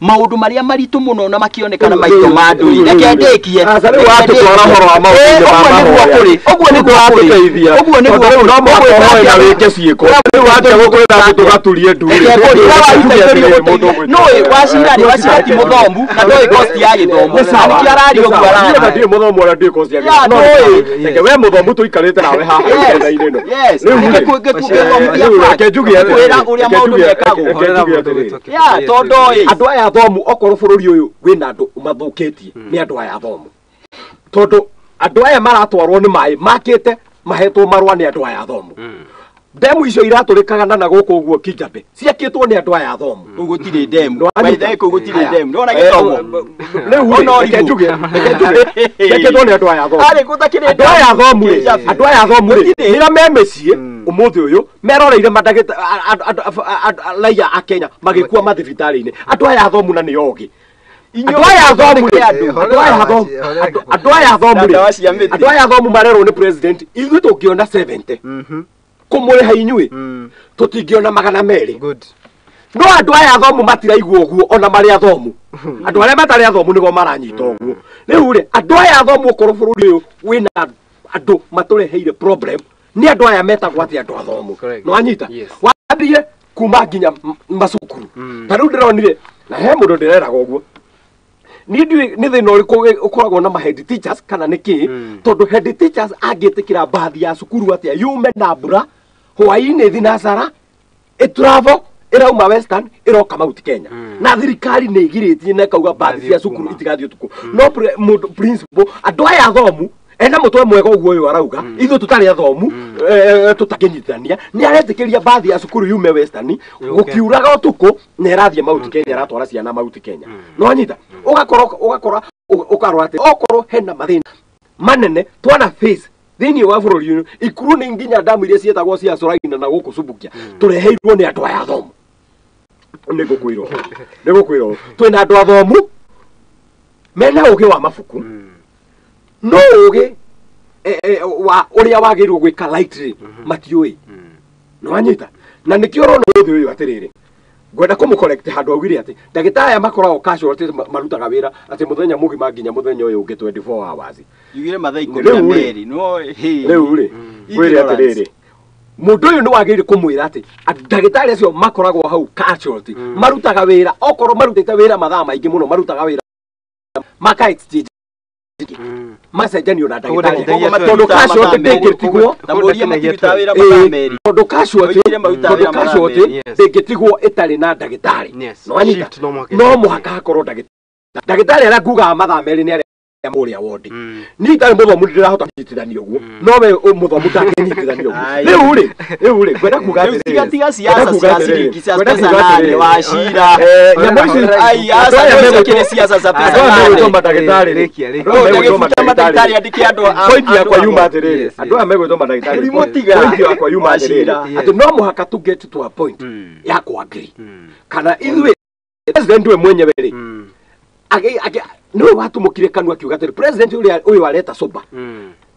Maũndũ marĩa maritũ mũno na makĩonekana maitho ma andũ rĩ, reke ndĩkie. Aca, rĩu watũtwara ũhoro wa maũndũ Ũguo ma nĩguo mahoya. kũrĩ, ũguo nĩguo kũrĩ, Watũteithia. ũguo nĩguo Tondũ rĩu kũrĩ. no mũhaka ũhoe na wĩke ciĩko. Rĩu watia gũkwĩra atĩ tũgaturie ndu rĩ. Reke ngũrie, Tuge atĩrĩrĩ, mũndũ ũgwĩtwo- Nũĩ Wacira rĩ, Wacira ti mũthomu na ndoĩ cost ya gĩthomo. Nĩ sawa. Na nĩkĩo araria Nĩ ũguo sawa. araria. Niĩ ona ndirĩ mũthomu, ona ndirĩ course ya Ya, gĩthomo. No ndũĩ. nĩ sawa. Reke we mũthomu tũikarĩte nawe haha metha-inĩ ĩno. Yes. Rĩu rĩ, Ngĩthomithia rĩu fact. reke njuge atĩrĩrĩ, Ngwĩra ũrĩa reke maũndũ njuge- mekagwo. reke njuge atĩrĩrĩ. Ya, tondũ ĩ. Andũ aya athomu, okorwo bũrũri ũyũ wĩna andũ mathũkĩtie, nĩ andũ aya athomu, tondũ andũ aya maratwarwo nĩ maĩ makĩte mahetwo marũa nĩ andũ aya athomu. Ndemu icio iratũrĩkaga na gũkũ ũguo Kijabe ciakĩtwo nĩ andũ aya athomu. Kũu gũtirĩ ndemu. Nĩwanyita? By the way, kũu gũtirĩ Haya. ndemu. Nĩwona gĩthomo? Rĩu Ona rĩ, reke ũrimũ. njuge, reke njuge, ciakĩtwo nĩ andũ aya athomu. Arĩ gũtakĩrĩ Andũ aya athomu rĩ, Kijabe. andũ aya athomu rĩ, Gũtirĩ. nĩra me mĩciĩ ũmũthĩ ũyũ meroreire mandagĩta raia a Kenya magĩkua mathibitarĩ-inĩ. Andũ aya athomu na nĩ ogĩ, andũ aya athomu rĩ, andũ aya athomu, andũ aya athomu Na ndawa cia rĩ, mĩtĩ. andũ aya athomu marerwo nĩ president, ithuĩ tũngĩona 70 kũmũrĩha inyuĩ, tũtingĩona 200. Good. No andũ aya athomu matiraigua ũguo, ona marĩ athomu. Andũ arĩa matarĩ athomu nĩgo maranyita ũguo. Rĩu rĩ, andũ aya athomu, okorwo bũrũri ũyũ wĩna andũ matũreheire problem, nĩ andũ aya metagwo atĩ andũ athomu. Correct. Nĩwanyita? Yes. Wambie kuma nginya macukuru. Ta rĩu ndĩronire na he mũndũ ndĩreraga ũguo, niĩ ndiũĩ nĩ thĩna ũrĩkũ ũkoragwo na ma head teachers kana nĩ kĩ, tondũ head teachers angĩtĩkĩra mbathi ya cukuru atĩa yume na mbura hwaĩ-inĩ thinacara ĩtravel ĩrauma Western ĩroka Mount Kenya, na thirikari nĩ ĩgirĩtie na ĩkauga mbathi cia cukuru kuma. itigathiĩ ũtukũ, no mũndũ principal, andũ aya athomu ena mũtwe mwega ũguo ũyũ arauga ithuĩ tũtarĩ athomu, tũtakĩnyitithania, nĩ aretĩkĩria mbathi ya cukuru yume Western Yũke. gũkiuraga ũtukũ na ĩrathiĩ Mount Kenya, ĩratwara ciana Mount Kenya. No anyita ũgakorwo ũgakora ũkarora atĩ okorwo hena mathĩna manene twana face thĩinĩ wa bũrũri ũyũ, ikuru nĩ nginya ndamu iria ciĩtagwo cia Soraina na gũkũ Subukia tũreheirwo nĩ andũ aya athomu. Nĩ ngũkwĩrwo, nĩ ngũkwĩrwo, twĩna andũ athomu mena ũgĩ wa mabuku, no ũgĩ wa ũrĩa wagĩrĩirwo gwĩka lightly matiũĩ. Nĩ wanyita? Na nĩkĩo ũrona ũthĩ ũyũ atĩrĩrĩ, ngwenda kũmũ correct handũ augire atĩ ndagĩtarĩ aya makoragwo casualty marutaga wĩra atĩ mũthenya mũgima nginya mũthenya ũyũ ũngĩ, 24 hours. Yugire mathaa ikũmi na Rĩu rĩ, merĩ no hey. Rĩu rĩ, ngwĩre Ignorance. atĩrĩrĩ, mũndũ ũyũ nĩ wagĩrĩire kũmwĩra atĩ ndagĩtarĩ acio makoragwo hau casualty marutaga wĩra, okorwo marutĩte wĩra mathaa maingĩ mũno, marutaga wĩra maka exchange, macenjanio na Koguo ndagĩtarĩ, ndagĩtarĩ tondũ acio casualty mathaa merĩ. ndĩngĩtigwo. Na mũrie matirutaga wĩra mathaa merĩ. Tondũ casualty, Oigire marutaga tondũ wĩra mathaa casualty merĩ. Yes. ndĩngĩtigwo ĩtarĩ na ndagĩtarĩ. Yes. Nĩwanyita? Shift no mũhaka No ĩcenjie. mũhaka hakorwo ndagĩtarĩ, ndagĩtarĩ arĩa ngugaga mathaa merĩ nĩ arĩa Kũrĩa wondi niĩ itarĩ mũthomu ndĩrahota kũnyitithania ũguo, no we mũthomu ndangĩnyitithania ũguo. Ai. Rĩu rĩ ngwenda kuga Rĩu atĩrĩrĩ, tiga tiga ngwenda siasa kuga cia atĩrĩrĩ, ciringi cia ngwenda pesa kuga nane atĩrĩrĩ. wa cira. Nyamũ ici Ai, andũ aca aya icio megwĩtwo- kĩrĩ siasa za andũ pesa aya nane. megwĩtwo mandagĩtarĩ rĩ, Rĩkia, rĩkia. andũ aya megwĩtwo Ũngĩbuta mandagĩtarĩ andĩke andũ a- Point yakwa andũ yuma a- atĩrĩrĩ, Yes, andũ aya megwĩtwo mandagĩtarĩ, Mũrimũ tiga. point yakwa yuma Wa atĩrĩrĩ, cira. atĩ no mũhaka to get to a point ya kũ-agree kana ithuĩ president we mwenyewe rĩ, nĩwe watumũkire kanua akiuga atĩrĩ, president ũrĩa ũyũ areta soba,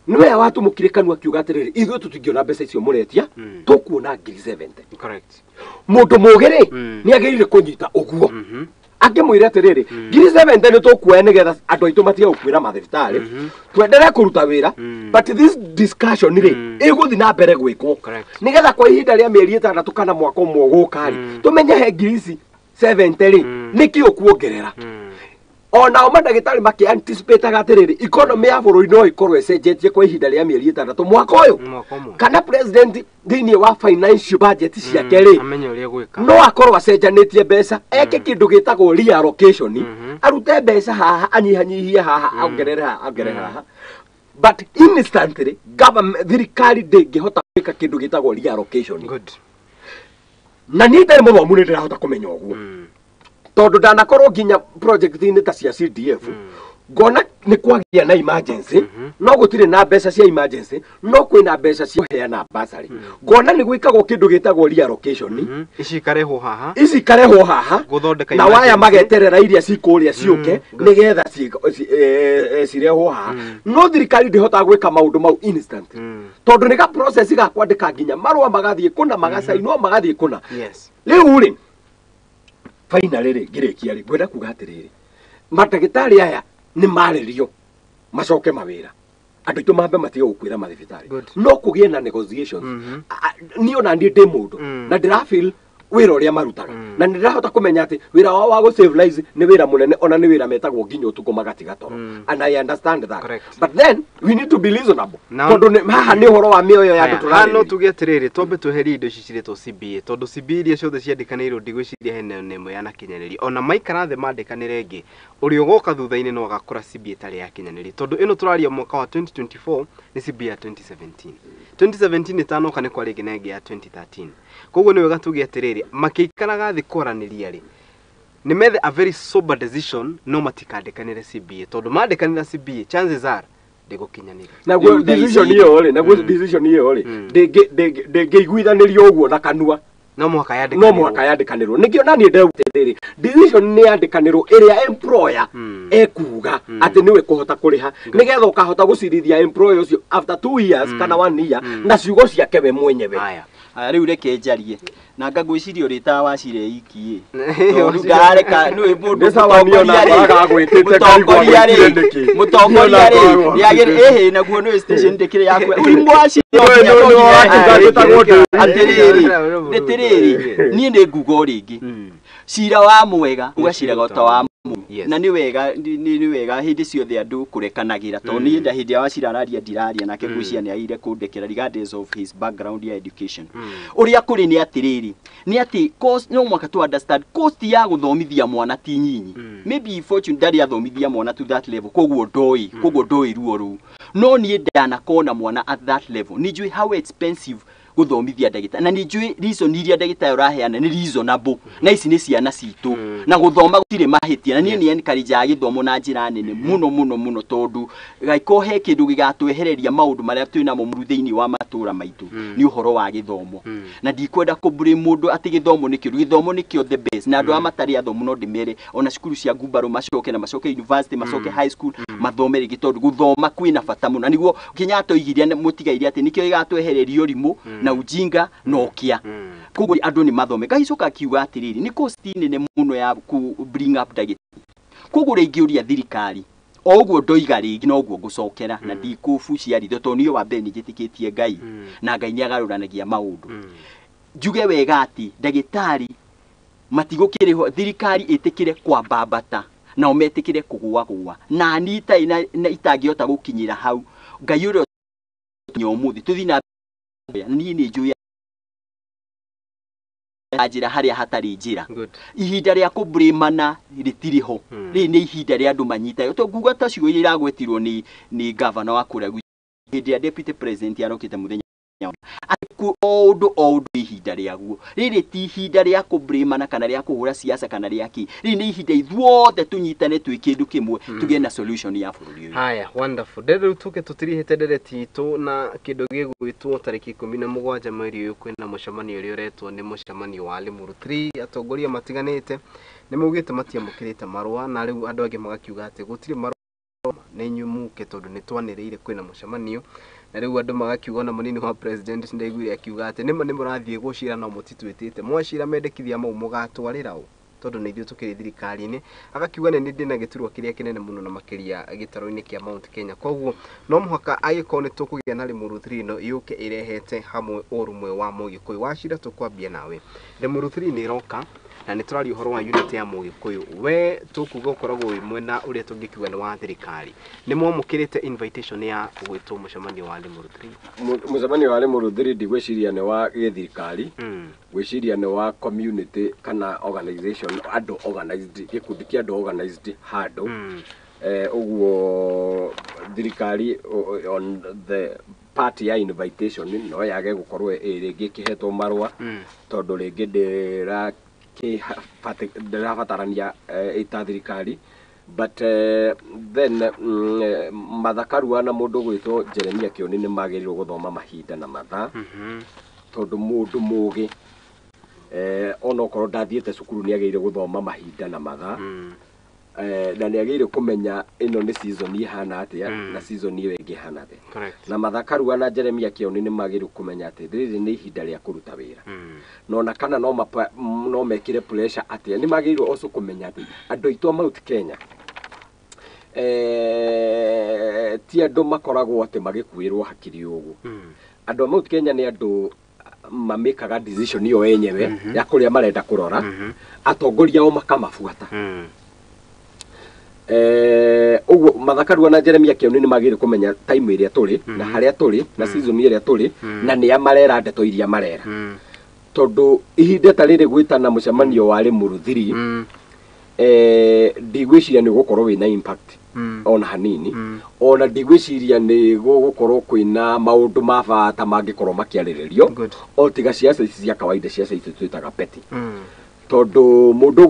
nĩwe watumũkire kanua akiuga atĩrĩrĩ, ithuĩ tũtingĩona mbeca icio mũretia, tũkuona 70,000. Correct. Mũndũ mũgĩ rĩ, nĩ agĩrĩire kũnyita ũguo angĩmwĩre atĩrĩrĩ, 70,000 nĩ tũkuoya nĩgetha andũ aitũ matige gũkuĩra mathibitarĩ, twenderee kũruta wĩra, but this discussion rĩ, ĩgũthiĩ na mbere gwĩkwo Correct. nĩgetha kwa ihinda rĩa mĩeri 6 kana mwaka ũmwe ũgũka rĩ, tũmenye he ngiri ici 70 rĩ, nĩkĩ ũkuongerera. Onao mandagĩtarĩ makĩanticipataga atĩrĩrĩ, economy ya bũrũri no ĩkorwo ĩcenjetie kwa ihinda rĩa mĩeri 6, mwaka ũyũ, Mwaka ũmwe. kana president thĩinĩ wa financial budget ciake rĩ, Amenye ũrĩa gwĩka. no akorwo acenjanĩtie mbeca, eke kĩndũ gĩtagwo reallocation, arute mbeca haha, anyihanyihie haha, ongerere haha, ongerere haha, but instantly government, thirikari ndĩngĩhota gwĩka kĩndũ gĩtagwo reallocation. Good. Na niĩ itarĩ mũthomu nĩ ndĩrahota kũmenya ũguo, tondũ ndanakorwo nginya project-inĩ ta cia CDF, ngona nĩ kwagĩa na emergency, no gũtirĩ na mbeca cia emergency, no kwĩna mbeca cia kũheana bursary, ngona nĩ gwĩkagwo kĩndũ gĩtagwo reallocation. Ici ikarehwo haha. Ici ikarehwo haha Gũthondeka na waya emergency. mageterera iria cikũrĩa ciũke nĩgetha cirehwo haha, no thirikari ndĩhotaga gwĩka maũndũ mau instant, tondũ nĩ ga process ga kwandĩka nginya marũa magathiĩ kũna, magacainwo, magathiĩ kũna. Rĩu rĩ, finally rĩ, ngĩrĩkia rĩ, ngwenda kuga atĩrĩrĩ, mandagĩtarĩ aya nĩ marĩrio macoke mawĩra, andũ aitũ mambe matige gũkuĩra mathibitarĩ. Good. No kũgĩe na negotiations. Niĩ ona niĩ ndĩ mũndũ na ndĩra feel wĩra ũrĩa marutaga, na nĩ ndĩrahota kũmenya atĩ wĩra wao wa gũ save lives nĩ wĩra mũnene, ona nĩ wĩra metagwo nginya ũtukũ magatiga toro, and I understand that, Correct. but then we need to be reasonable, Now- tondũ haha nĩ ũhoro wa mĩoyo ya andũ Haya, haha no tũrarĩrĩria. tuge atĩrĩrĩ, twambe tweherie indo ici cirĩtwo CBA, tondũ CBA iria ciothe ciandĩkanĩirwo ndigwĩciria hena ona ĩmwe yanakinyanĩrio. Ona maikara thĩ mandĩkanĩre ĩngĩ, ũrĩa ũgoka thutha-inĩ no agakora CBA ĩtarĩ yakinyanĩrio, tondũ ĩno tũraria mwaka wa 2024 nĩ CBA ya 2017. 2017 ĩtanoka nĩ kwarĩ ĩngĩ na ĩngĩ ya 2013. Koguo nĩ wega tuge atĩrĩrĩ, makĩikaraga thĩ kwaranĩria rĩ, nĩ methe a very sober decision, no matikandĩkanĩre CBA, tondũ mandĩkanĩra CBA chances are ndĩgũkinyanĩria. Naguo Rĩu thaa ici- decision ĩyo rĩ, naguo decision ĩyo rĩ, ndĩngĩiguithanĩrio ũguo na kanua. No mũhaka yandĩkanĩrwo. No mũhaka yandĩkanĩrwo, nĩkĩo naniĩ ndauga atĩrĩrĩ, decision nĩ yandĩkanĩrwo ĩrĩa employer ekuga atĩ nĩwe kũhota kũrĩha, nĩgetha ũkahota gũcirithia employer ũcio after 2 years kana one year na ciugo ciake we mwenyewe. Haya. Aya, rĩu reke njarie na ngagwĩciria ũrĩtaga wacira iki ĩ, tondũ ndareka nĩwe mũndũ. Nĩ sawa, niĩ ona mũtongoria rĩ, ngoraga agwĩtĩte ngaigua mũtongoria rĩ, agwĩtire nĩkĩ. Mũtongoria Niĩ ona rĩ ngoragwo nĩagĩrĩ agwĩtĩte. ĩhĩ naguo nĩwe station ndĩkĩrĩ yaku ũrimũ wacira. Nĩwe nĩwe wakiuga njĩtagwo Ndũrĩ. Atĩrĩrĩ, atĩrĩrĩ, niĩ nĩ nguga o rĩngĩ, cira wa mwega ũgaciraga ta wa mũru. Na nĩ wega, nĩ wega hĩndĩ ciothe andũ kũrekanagĩra, tondũ niĩ nda hĩndĩ ya wacira araria ndiraria nake, ngwĩciria nĩ agĩrĩire kũndekera regardless of his background ya education. Ũrĩa kũrĩ nĩ atĩrĩrĩ, nĩ atĩ cost, no mũhaka tu understand cost ya gũthomithia mwana ti nyinyi. Maybe Fortune ndarĩ athomithia mwana to that level, koguo ndoĩ ruo rũu, no niĩ ndanakona mwana at that level, nĩ njũĩ how expensive gũthomithia ndagĩtarĩ, na nĩ njũĩ reason iria ndagĩtarĩ ũraheana nĩ reasonable, na ici nĩ ciana citũ, na gũthoma gũtirĩ mahĩtia, na niĩ nĩ encourage gĩthomo na njĩra nene mũno mũno mũno, tondũ gaiko he kĩndũ gĩgatwehereria maũndũ marĩa twĩ namo mũru thĩinĩ wa matũra maitũ nĩ ũhoro wa gĩthomo. Na ndikwenda kũmbũrĩ mũndũ atĩ gĩthomo nĩ kĩũru, gĩthomo nĩkĩo the best, na andũ arĩa matarĩ athomu no ndĩmere ona cukuru cia ngumbarũ macoke, na macoke university, macoke high school, mathome rĩngĩ, tondũ gũthoma kwĩna bata mũno, na nĩguo Kenyatta oigire mũtigaire atĩ nĩkĩo gĩgatwehereria ũrimũ na ujinga na ũkĩa. Koguo andũ nĩ mathome. Gagicoka akiuga atĩrĩrĩ, nĩ cost nene mũno ya ku bring up ndagĩtarĩ, koguo rĩngĩ ũria thirikari o ũguo ndoiga rĩngĩ noguo ngũcokera, na ndikũbucia ritho, tondũ niĩ wa mbere nĩ njĩtĩkĩtie Ngai, na Ngai nĩ agarũranagia maũndũ. Njuge wega atĩ ndagĩtarĩ matigũkĩrĩhwo, thirikari ĩtĩkĩre kwambambata nao metĩkĩre kũgũagũa, na ni itarĩ na itangĩhota gũkinyĩra hau. Ngai ũrĩa ũtũkinya ũmũthĩ tũthiĩ na mbere, niĩ nĩ njũĩ. Njĩra harĩa hatarĩ njĩra. Good. Ihinda rĩa kũbrimana rĩtirĩ ho. Rĩrĩ nĩ ihinda rĩa andũ manyita to nguga ta ciugo iria iragwetirwo nĩ gavana wa kũrĩa gwitũ hĩndĩ ya deputy president arokĩte mũthenya atĩ o ũndũ ihinda rĩaguo. Rĩrĩ ti ihinda rĩa kũbrimana kana rĩa kũhũra siasa kana rĩa kĩ. Rĩrĩ nĩ ihinda ithuothe tũnyitane twĩ kĩndũ kĩmwe tũgĩe na solution ya bũrũri ũyũ. Haya, wonderful. Ndĩrĩ rĩu tũke tũtirihĩte ndereti itũ na kĩndũ gĩgwĩtwo tarĩki 17 mweri ũyũ kwĩna mũcemanio ũrĩa ũretwo nĩ mũcemanio wa Limuru 3. Atongoria matiganĩte nĩ maugĩte matiamũkĩrĩte marũa, na rĩu andũ angĩ magakiuga atĩ gũtirĩ marũa nĩ inyuĩ muke tondũ nĩ twanĩrĩire kwĩna mũcemanio, na rĩu andũ magakiuga ona mũnini wa president ndaiguire akiuga atĩ nĩma nĩ mũrathiĩ gũcira no mũtitwĩtĩte, mwacira mendekithia mau mũgatwarĩra ũ tondũ nĩ ithuĩ tũkĩrĩ thirikari-inĩ. Agakiuga nĩ ndĩna gĩturwa kĩrĩa kĩnene mũno na makĩria gĩtarũ-inĩ kĩa Mount Kenya, koguo no mũhaka angĩkorwo nĩ tũkũgĩa na Limuru 3 ĩno yũke ĩrehete hamwe ũrũmwe wa Mũgĩkũyũ. Wacira tũkwambia nawe, Limuru 3 nĩ ĩroka na nĩ tũraria ũhoro wa unity ya Mũgĩkũyũ. We tũkuga ũkoragwo wĩ mwena ũrĩa tũngĩkiuga nĩ wa thirikari, nĩ mwamũkĩrĩte invitation ya gwĩtwo mũcemanio wa Limuru 3? Mũcemanio wa Limuru 3 ndigwĩciria nĩ wa gĩthirikari, gwĩciria nĩ wa community kana organization, andũ organized, gĩkundi kĩa andũ organized handũ. Ũguo thirikari on the part ya invitation no yage gũkorwo ĩ rĩngĩ ĩkĩhetwo marũa, tondũ rĩngĩ ndĩrabatarania ĩta thirikari. But then Martha Karua na mũndũ gwĩtwo Jeremia Kĩoni nĩ magĩrĩirwo gũthoma mahinda na mathaa, tondũ mũndũ mũgĩ onokorwo ndathiĩte cukuru nĩ agĩrĩire gũthoma mahinda na mathaa, na nĩ agĩrĩire kũmenya ĩno nĩ season ĩhana atĩa na season ĩyo ĩngĩ ĩhana atĩa. Na Martha Karua na Jeremia Kĩoni nĩ magĩrĩirwo kũmenya atĩ rĩrĩ nĩ ihinda rĩa kũruta wĩra, no na kana no mekĩre pressure atĩa, nĩ magĩrĩirwo also kũmenya atĩ andũ aitũ a Mount Kenya ti andũ makoragwo atĩ magĩkuĩrwo hakiri ũguo. Andũ a Mount Kenya nĩ andũ mamĩkaga decision ĩyo enyewe ya kũrĩa marenda kũrora, atongoria ao makamabuata. Ũguo Martha Karua na Jeremia Kĩoni nĩ magĩrĩirwo kũmenya time ĩrĩa tũrĩ na harĩa tũrĩ na season ĩrĩa tũrĩ na nĩa marera ndeto iria marera, tondũ ihinda ta rĩrĩ gwĩtana mũcemanio wa Limuru 3 ndigwĩciria nĩ ũgũkorwo wĩna impact ona hanini, ona ndigwĩciria nĩ gũgũkorwo kwĩna maũndũ ma bata mangĩkorwo makĩarĩrĩrio o tiga ciaca ici cia kawaida, ciaca ici twĩtaga petty. Tondũ mũndũ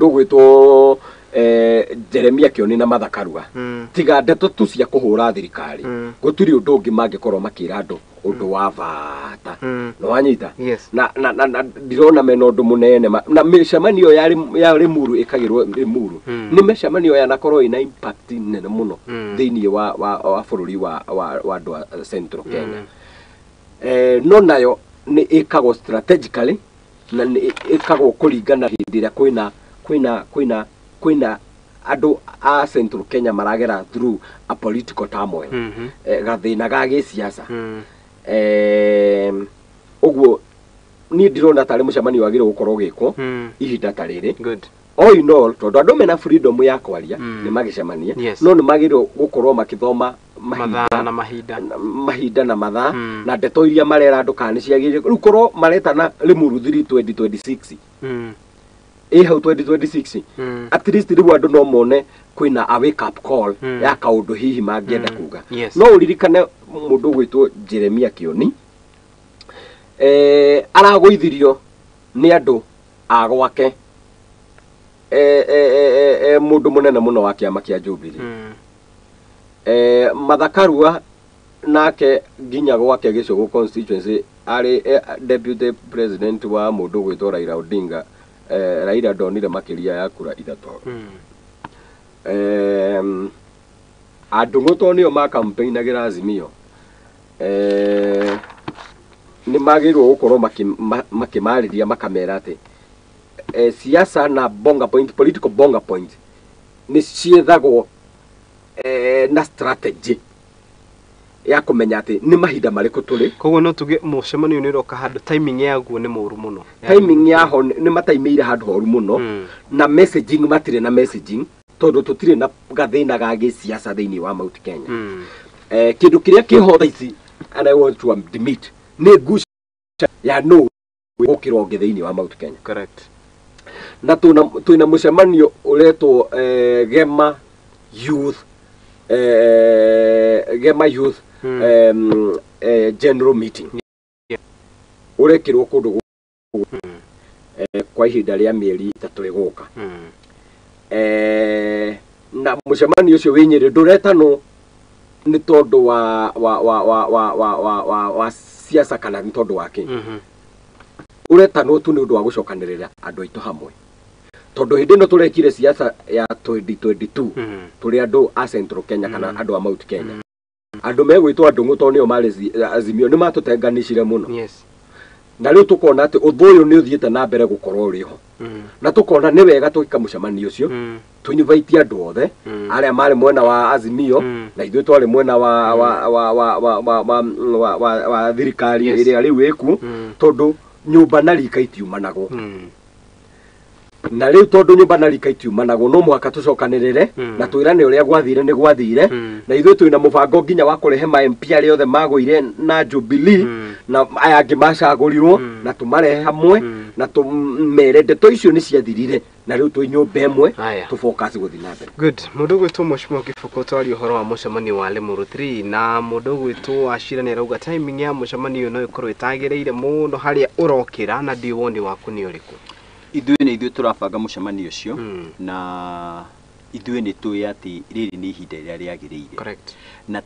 ũgwĩtwo Jeremia Kĩoni na Martha Karua tiga ndeto tu cia kũhũra thirikari, gũtirĩ ũndũ ũngĩ mangĩkorwo makĩra andũ ũndũ wa bata. No wanyita? Na ndirona mena ũndũ mũnene na mĩcemanio ya Limuru ĩkagĩrwo Limuru nĩ mĩcemanio yanakorwo ĩna impact nene mũno thĩinĩ wa bũrũri wa andũ a Central Kenya. No nayo nĩ ĩkagwo strategically na nĩ ĩkagwo kũringana hĩndĩ ĩrĩa kwĩna andũ a Central Kenya maragera through a political turmoil, gathĩna ga gĩsiasa. Ũguo niĩ ndirona tarĩ mũcemanio wagĩrĩirwo gũkorwo ũgĩkwo ihinda ta rĩrĩ. All in all, tondũ andũ mena freedom ya kwaria nĩ magĩcemania, no nĩ magĩrĩirwo gũkorwo makĩthoma mahinda na mathaa na ndeto iria marera andũ kana nĩ ciagĩrĩire. Rĩu korwo maretana Limuru 3 2026 ĩ hau 2026 at least rĩu andũ no mone kwĩna a wake up call ya kaũndũ hihi mangĩenda kuga. No ũririkane mũndũ ũgwĩtwo Jeremia Kĩoni aragũithirio nĩ andũ a gwake, mũndũ mũnene mũno wa kĩama kĩa Jubilee. Martha Karua nake nginya gwake Gĩcũgũ constituency arĩ deputy president wa mũndũ ũgwĩtwo Raila Odinga. Raila ndonire makĩria ya kura ithatũ. Andũ ng'ũto nĩo ma campaignagĩra Azimio. Nĩ magĩrĩirwo gũkorwo makĩmarĩria makamera atĩ siasa na bonga point, political bonga point nĩ ciethagwo na strategy ya kũmenya atĩ nĩ mahinda marĩkũ tũrĩ. Koguo no tuge mũcemanio nĩ ũroka handũ timing yaguo nĩ mũru mũno. Timing yaho nĩ mataimĩire handũ horu mũno, na messaging matirĩ na messaging tondũ tũtirĩ na gathĩna ga gĩsiasa thĩinĩ wa Mount Kenya. Kĩndũ kĩrĩa kĩho thaa ici, and I want to admit, nĩ nguca Ya no gũkĩra ũngĩ thĩinĩ wa Mount Kenya. Correct. Na twĩna mũcemanio ũretwo Gema Youth Gema Youth General Meeting ũrekĩrwo kũndũ kwa ihinda rĩa mĩeri 3 ĩgũka. Na mũcemanio ũcio wĩ Nyĩrĩ ndũretanwo nĩ tondũ wa wa wa wa wa wa wa wa wa siasa kana nĩ tondũ wa kĩ. Ũretanwo tu nĩ ũndũ wa gũcokanĩrĩra andũ aitũ hamwe, tondũ hĩndĩ ĩno tũrekire siasa ya 2022 tũrĩ andũ a Central Kenya kana andũ a Mount Kenya, andũ megwĩtwo andũ tondũ nĩo marĩ Azimio nĩ matũtenganicire mũno. Yes. Na rĩu tũkona atĩ ũthũ ũyũ nĩ ũthiĩte na mbere gũkorwo ũrĩ ho, na tũkona nĩ wega tũgĩka mũcemanio ũcio, tũinvite andũ othe arĩa marĩ mwena wa Azimio na ithuĩ twarĩ mwena wa wa wa wa wa wa wa wa wa wa thirikari ĩrĩa rĩu ĩkuo, tondũ nyũmba na rika itiumanagwo. Na rĩu tondũ nyũmba na rika itiumanagwo, no mũhaka tũcokanĩrĩre na twĩrane ũrĩa gwathire nĩ gwathire. Na ithuĩ twĩna mũbango nginya wa kũrehe ma MP arĩa othe magũire na Jubilee na aya angĩ macagũrirwo, na tũmarehe hamwe na tũmere ndeto icio nĩ ciathirire, na rĩu twĩ nyũmba ĩmwe Haya. tũ focus gũthiĩ na mbere. Good. Mũndũ ũgwĩtwo Mheshimiwa Kĩboko twaria ũhoro wa mũcemanio wa Limuru 3, na mũndũ ũgwĩtwo Wachira nĩ arauga timing ya mũcemanio no ĩkorwo ĩtagĩrĩire mũno harĩa ũrokĩra, na ndiũ woni waku nĩ ũrĩkũ? Ithuĩ nĩ ithuĩ tũrabanga mũcemanio ũcio, na ithuĩ nĩ tũĩ atĩ rĩrĩ nĩ ihinda rĩrĩa rĩagĩrĩire. Correct. Na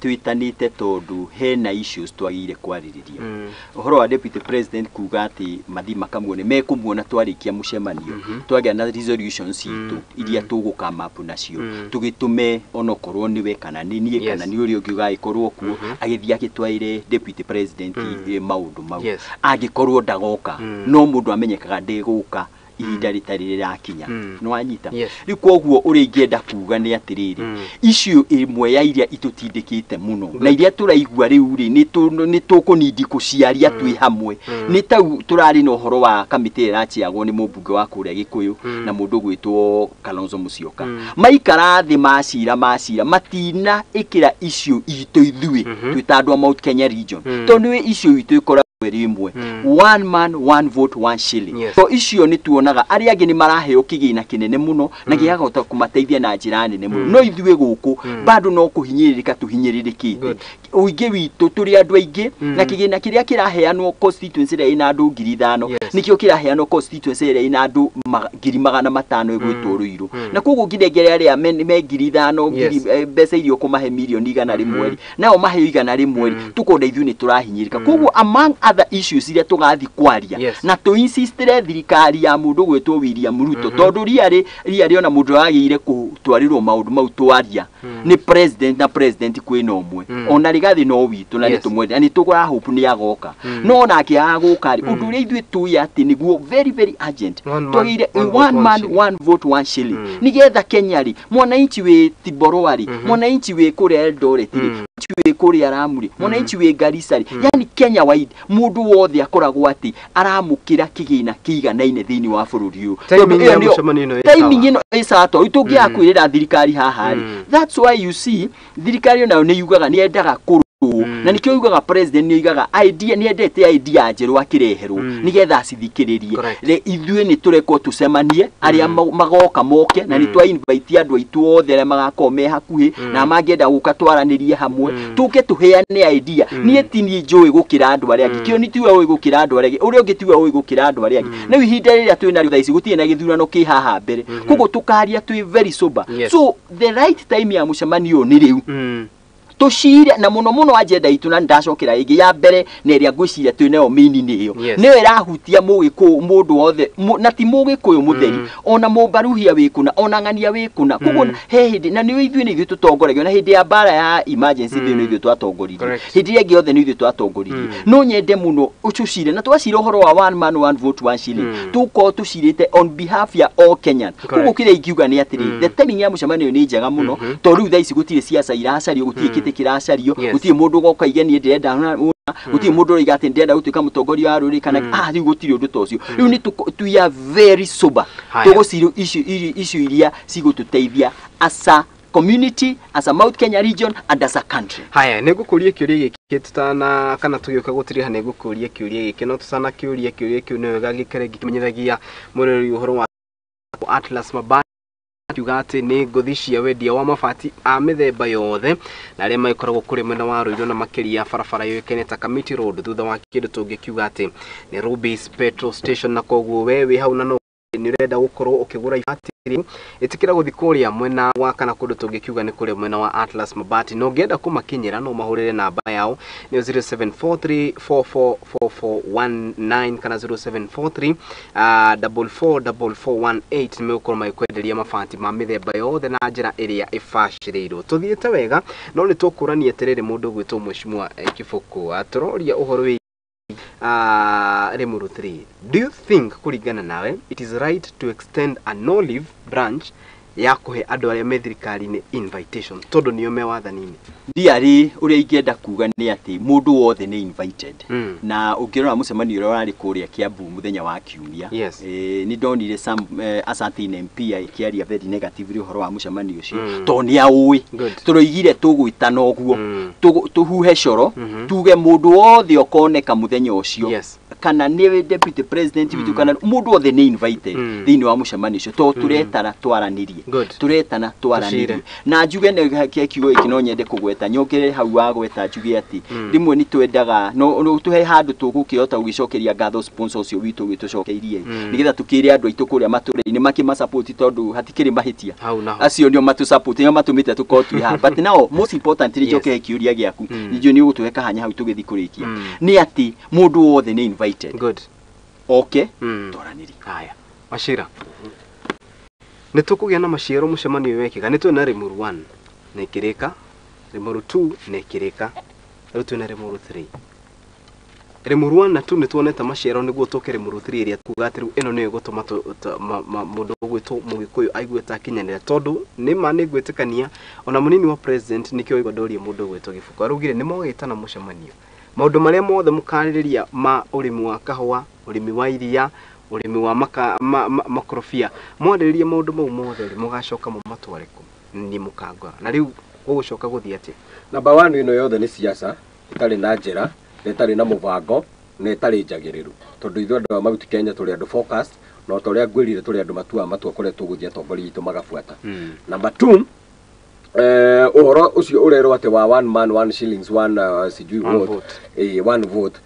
twĩtanĩte tondũ hena issues twagĩrĩire kwarĩrĩria. Ũhoro wa deputy president kuga atĩ mathi makamuone, mekũmuona twarĩkia mũcemanio, twagĩa na resolutions citũ iria tũgũkama up nacio, tũgĩtũme onokorwo nĩwe kana nĩ niĩ kana nĩ ũrĩa ũngĩ ũgagĩkorwo kuo, agĩthiĩ agĩtwaire deputy president maũndũ mau. Angĩkorwo ndagoka, no mũndũ amenyekaga ndegũka ihinda rĩtarĩ rĩrakinya. Nĩ wanyita? Yes. Rĩu koguo ũrĩa ingĩenda kuga nĩ atĩrĩrĩ, icio ĩmwe ya iria itũtindĩkĩte mũno na iria tũraigua rĩu rĩ nĩ tũkũnindi kũciaria twĩ hamwe, nĩ tau tũrarĩ na ũhoro wa kamĩtĩ ĩrĩa ĩraciagwo nĩ mũmbunge wa kũrĩa Gĩkũyũ na mũndũ ũgwĩtwo Kalonzo Musyoka. Maikara thĩ macira matina ĩkĩra icio itũ ithuĩ twĩ ta andũ a Mount Kenya region, tondũ nĩ icio itũ ĩkoragwo ĩrĩ ĩmwe, one man, one vote, one shilling. So icio nĩ tuonaga arĩa angĩ nĩ maraheo kĩgĩna kĩnene mũno na gĩkahota kũmateithia na njĩra nene mũno, no ithuĩ gũkũ bado no kũhinyĩrĩrĩka tũhinyĩrĩrĩkĩte. Good. Ũingĩ witũ tũrĩ andũ aingĩ, na kĩgĩna kĩrĩa kĩraheanwo constituency ĩrĩa ĩna andũ 5,000 nĩkĩo kĩraheanwo constituency ĩrĩa ĩna andũ 500,000 ĩgwĩtwo Ruiru. Na koguo nginengere arĩa me 5,000 ngiri mbeca iria ũkũmahe 100,000,000 rĩ, nao maheo 100 rĩ, tũkona ithuĩ nĩ tũrahinyĩrĩka. Koguo among other issues iria tũgathiĩ kwaria na tũinsistire thirikari ya mũndũ gwĩtwo William Ruto, tondũ ria rĩ ona mũndũ wagĩrĩire gũtwarĩrwo maũndũ mau twaria nĩ president, na president kwĩna ũmwe ona Rigathĩ no witũ na nĩ tũmwende na nĩ tũra hope nĩ agoka, no onake agũka rĩ, ũndũ ũrĩa ithuĩ tũĩ atĩ nĩguo very very urgent, One man, twagĩrĩire one vote, one one man shilling. one vote, one shilling, nĩgetha Kenya rĩ, mwananchi wĩ Tiborwa rĩ, mwananchi wĩ kũrĩa Eldoret rĩ, mwananchi wĩ kũrĩa Lamu rĩ, mwananchi wĩ Garissa rĩ, yani Kenya wide, mũndũ wothe akoragwo atĩ aramũkĩra kĩgĩna kĩiganaine thĩinĩ wa bũrũri ũyũ. Timing Tondũ ya ĩyo nĩyo- mũcemanio ĩno ĩ timing sawa. ĩno ĩ sawa, tondũ tũngĩaga kwĩrĩra thirikari haha rĩ, that's why you see thirikari onayo nĩ yugaga nĩ yendaga kũrũo, na nĩkĩo yugaga president nĩ oigaga idea, nĩ endete idea njerũ akĩreherwo nĩgetha acithikĩrĩrie. Correct. Rĩ ithuĩ nĩ tũrekwo tũcemanie, arĩa magoka moke, na nĩ twa invite andũ aitũ othe arĩa magakorwo me hakuhĩ na mangĩenda gũka twaranĩrie hamwe, tũke tũheane idea. Niĩ ti niĩ njũĩ gũkĩra andũ arĩa angĩ, kĩo nĩ tiwe ũĩ gũkĩra andũ arĩa angĩ, ũrĩa ũngĩ tiwe ũĩ gũkĩra andũ arĩa angĩ. Rĩu ihinda rĩrĩa twĩ narĩo thaa ici gũtirĩ na gĩthurano kĩ haha mbere, koguo tũkaria twĩ very sober. So the right time ya mũcemanio ũyũ nĩ rĩu, tũcire na mũno mũno agenda itũ, na nĩndacokera ĩngĩ ya mbere na ĩrĩa ngwĩciria twĩ nayo main nĩ ĩyo, nĩyo ĩrahutia mũgĩkũyũ mũndũ wothe, na ti mũgĩkũyũ mũtheri, ona mũmbaruhia wĩ kũna, ona ng'ania wĩ kũna. Koguo he hĩndĩ na nĩyo ithuĩ nĩ ithuĩ tũtongoragio, na hĩndĩ ya mbara ya emergency thĩ nĩ ithuĩ twatongoririe, Correct. hĩndĩ ĩrĩa ĩngĩ yothe nĩ ithuĩ twatongoririe. No nyende mũno tũcire na twacira ũhoro wa one man, one vote, one shilling, tũkorwo tũcirĩte on behalf ya all Kenyan. Koguo kĩrĩa ingiuga nĩ atĩrĩ, the timing ya mũcemanio nĩ njega mũno, tondũ rĩu thaa ici gũtirĩ ciaca iracario, gũtirĩ kĩtĩ kĩracario, Yes. gũtirĩ mũndũ ũgoka aige niĩ ndĩrenda ũna, gũtirĩ mũndũ ũroiga atĩ ndĩrenda gũtuĩka mũtongoria wa rũrĩrĩ kana rĩu gũtirĩ ũndũ ta ũcio. Rĩu nĩ we are very sober. Haya. Tũgũcira icio iria cigũtũteithia as a community, as a Mount Kenya region and as a country. Haya, nĩ ngũkũria kĩũria gĩkĩ. Tutana kana tũgĩũka gũtiriha nĩ ngũkũria kĩũria gĩkĩ, no tutana kĩũria kĩũria kĩu nĩ wega gĩikare ngĩkĩmenyithagia mũrori ũhoro wa Atlas Mabati, kiuga atĩ nĩ ngũthi cia wendia wa mabati a mĩthemba yothe na arĩa magĩkoragwo kũrĩ mwena wa Ruiru na makĩria barabara yũĩkaine ta Kamiti Road, thutha wa kĩndũ tũngĩkiuga atĩ nĩ Rubis Petrol Station. Na koguo we wĩ hau na no nĩ ũrenda gũkorwo ũkĩgũra ibati rĩu, ĩtĩkĩra gũthiĩ kũrĩa mwena wa kana kũndũ tũngĩkiuga nĩ kũrĩa mwena wa Atlas Mabati. Na ũngĩenda kũmakinyĩra no mahũrĩre namba yao nĩ 0743444419 kana 0743 444418. Nĩ megũkorwo magĩkwenderia mabati ma mĩthemba yothe na njĩra ĩrĩa ĩbacĩrĩirwo. Tũthiĩte wega, no nĩ tũkũrania atĩrĩrĩ, mũndũ ũgwĩtwo Mheshimiwa Kĩbũkũ tũroria ũhoro wĩ Limuru 3. Do you think, kũringana nawe, it is right to extend an olive branch ya kũhe andũ arĩa me thirikari-inĩ invitation tondũ nĩo me wathani-inĩ? Ndiarĩ ũrĩa ingĩenda kuga nĩ atĩ mũndũ wothe nĩ invited. Na ũngĩrora mũcemanio ũrĩa ũrarĩ kũrĩa Kiambu mũthenya wa Kiumia, nĩ ndonire some a certain MP akĩaria very negatively ũhoro wa mũcemanio ũcio, tondũ nĩ aũĩ. Tũroigire tũgwĩtana ũguo, tũhuhe coro, tuge mũndũ wothe ũkoneka mũthenya ũcio, kana nĩ deputy president witũ kana mũndũ wothe, nĩ invited thĩinĩ wa mũcemanio ũcio, tondũ tũretana twaranĩrie. Tũretana twaranĩrie. Tũcire. Na njuge nĩ kĩa kiugo gĩkĩ no nyende kũgweta, nyongerere hau wagweta, njuge atĩ rĩmwe nĩ twendaga no tũhe handũ tũgũkĩhota gũgĩcokeria ngatho sponsor ũcio witũ ũgĩtũcokeirie, nĩgetha tũkĩre andũ aitũ kũrĩa matũra-inĩ makĩmasupport, tondũ hatikĩrĩ mahĩtia. Hau naho. Acio nĩo matũsupport, nĩo matũmĩte tũkorwo twĩ haha. But now, most importantly, njoke kĩũria gĩaku, nĩnjũĩ nĩ ũgũtũhe kahanya hau tũgĩthiĩ kũrĩkia, nĩ atĩ mũndũ wothe nĩ invited oke twaranĩrie. Haya, Wachira, nĩ tũkũgĩa na maciaro mũcemanio wekĩka? Nĩ twĩna Limuru 1 nĩ ĩkĩrĩka, Limuru 2 nĩ ĩkĩrĩka, rĩu twĩna Limuru 3. Limuru 1 na 2 nĩ tuonete maciaro, nĩguo tũke Limuru 3 ĩrĩa kuga atĩ rĩu ĩno nĩyo ĩgũtũma mũndũ ũgwĩtwo Mũgĩkũyũ aigue ta akinyanĩra, tondũ nĩ ma nĩ ngwĩtĩkania ona mũnini wa president nĩkĩo waigua ndoria mũndũ ũgwĩtwo Gĩbũkũ araugire nĩ mogĩtana mũcemanio, maũndũ marĩa mothe mũkarĩrĩria ma ũrĩmi wa kahũa, ũrĩmi wa iria, ũrĩmi wa makorobia, mwarĩrĩria maũndũ mau mothe rĩ, mũgacoka mũmatware kũ? Nĩ mũkangora na rĩu gũgũcoka gũthiĩ atĩa? Number one, ĩno yothe nĩ siasa ĩtarĩ na njĩra na ĩtarĩ na mũbango na ĩtarĩ njagĩrĩru, tondũ ithuĩ andũ a Mount Kenya tũrĩ andũ focused, na ta ũrĩa ngwĩrire, tũrĩ andũ matuaga matua kũrĩa tũgũthiĩ, atongoria aitũ magabuata. Number two, ũhoro ũcio ũrerwo atĩ wa one man one shillings one sijui One vote, vote. One vote,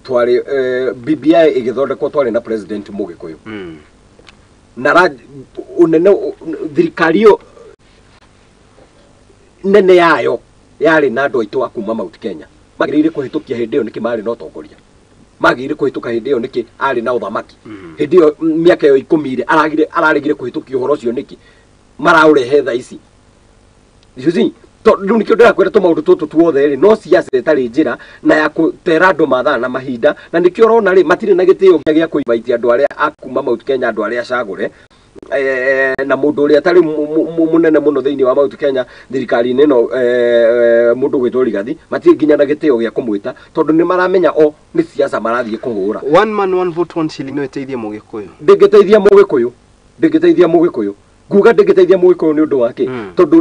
twarĩ BBI ĩgĩthondekwo twarĩ na president Mũgĩkũyũ na ũnene thirikari ĩyo nene yayo yarĩ na andũ aitũ a kuma Mount Kenya. Magĩrĩire kũhĩtũkia hĩndĩ ĩyo nĩkĩ? Marĩ na ũtongoria, magĩrĩire kũhĩtũka hĩndĩ ĩyo nĩkĩ? Arĩ na ũthamaki hĩndĩ ĩyo, mĩaka ĩyo 10 rĩ, araregire kũhĩtũkia ũhoro ũcio nĩkĩ? Maraũrehe thaa ici, you see? Rĩu nĩkĩo ndĩrakwĩra tũmaũndũ tũtũ tuothe rĩ, no siasa ĩtarĩ njĩra na ya gũtera andũ mathaa na mahinda, na nĩkĩo ũrona rĩ matirĩ na gĩtĩo gĩa kũinvite andũ arĩa a kuma Mount Kenya, andũ arĩa acagũre, na mũndũ ũrĩa atarĩ mũnene mũno thĩinĩ wa Mount Kenya thirikari-inĩ ĩno, mũndũ gwĩtwo Rigathi, matirĩ nginya na gĩtĩo gĩa kũmwĩta, tondũ nĩ maramenya o nĩ siasa marathiĩ kũhũra. One man one vote one shilling no ĩteithie Mũgĩkũyũ? Ndĩngĩteithia Mũgĩkũyũ, ndĩngĩteithia Mũgĩkũyũ. Nguga ndĩngĩteithia Mũgĩkũyũ nĩ ũndũ wa kĩ? Tondũ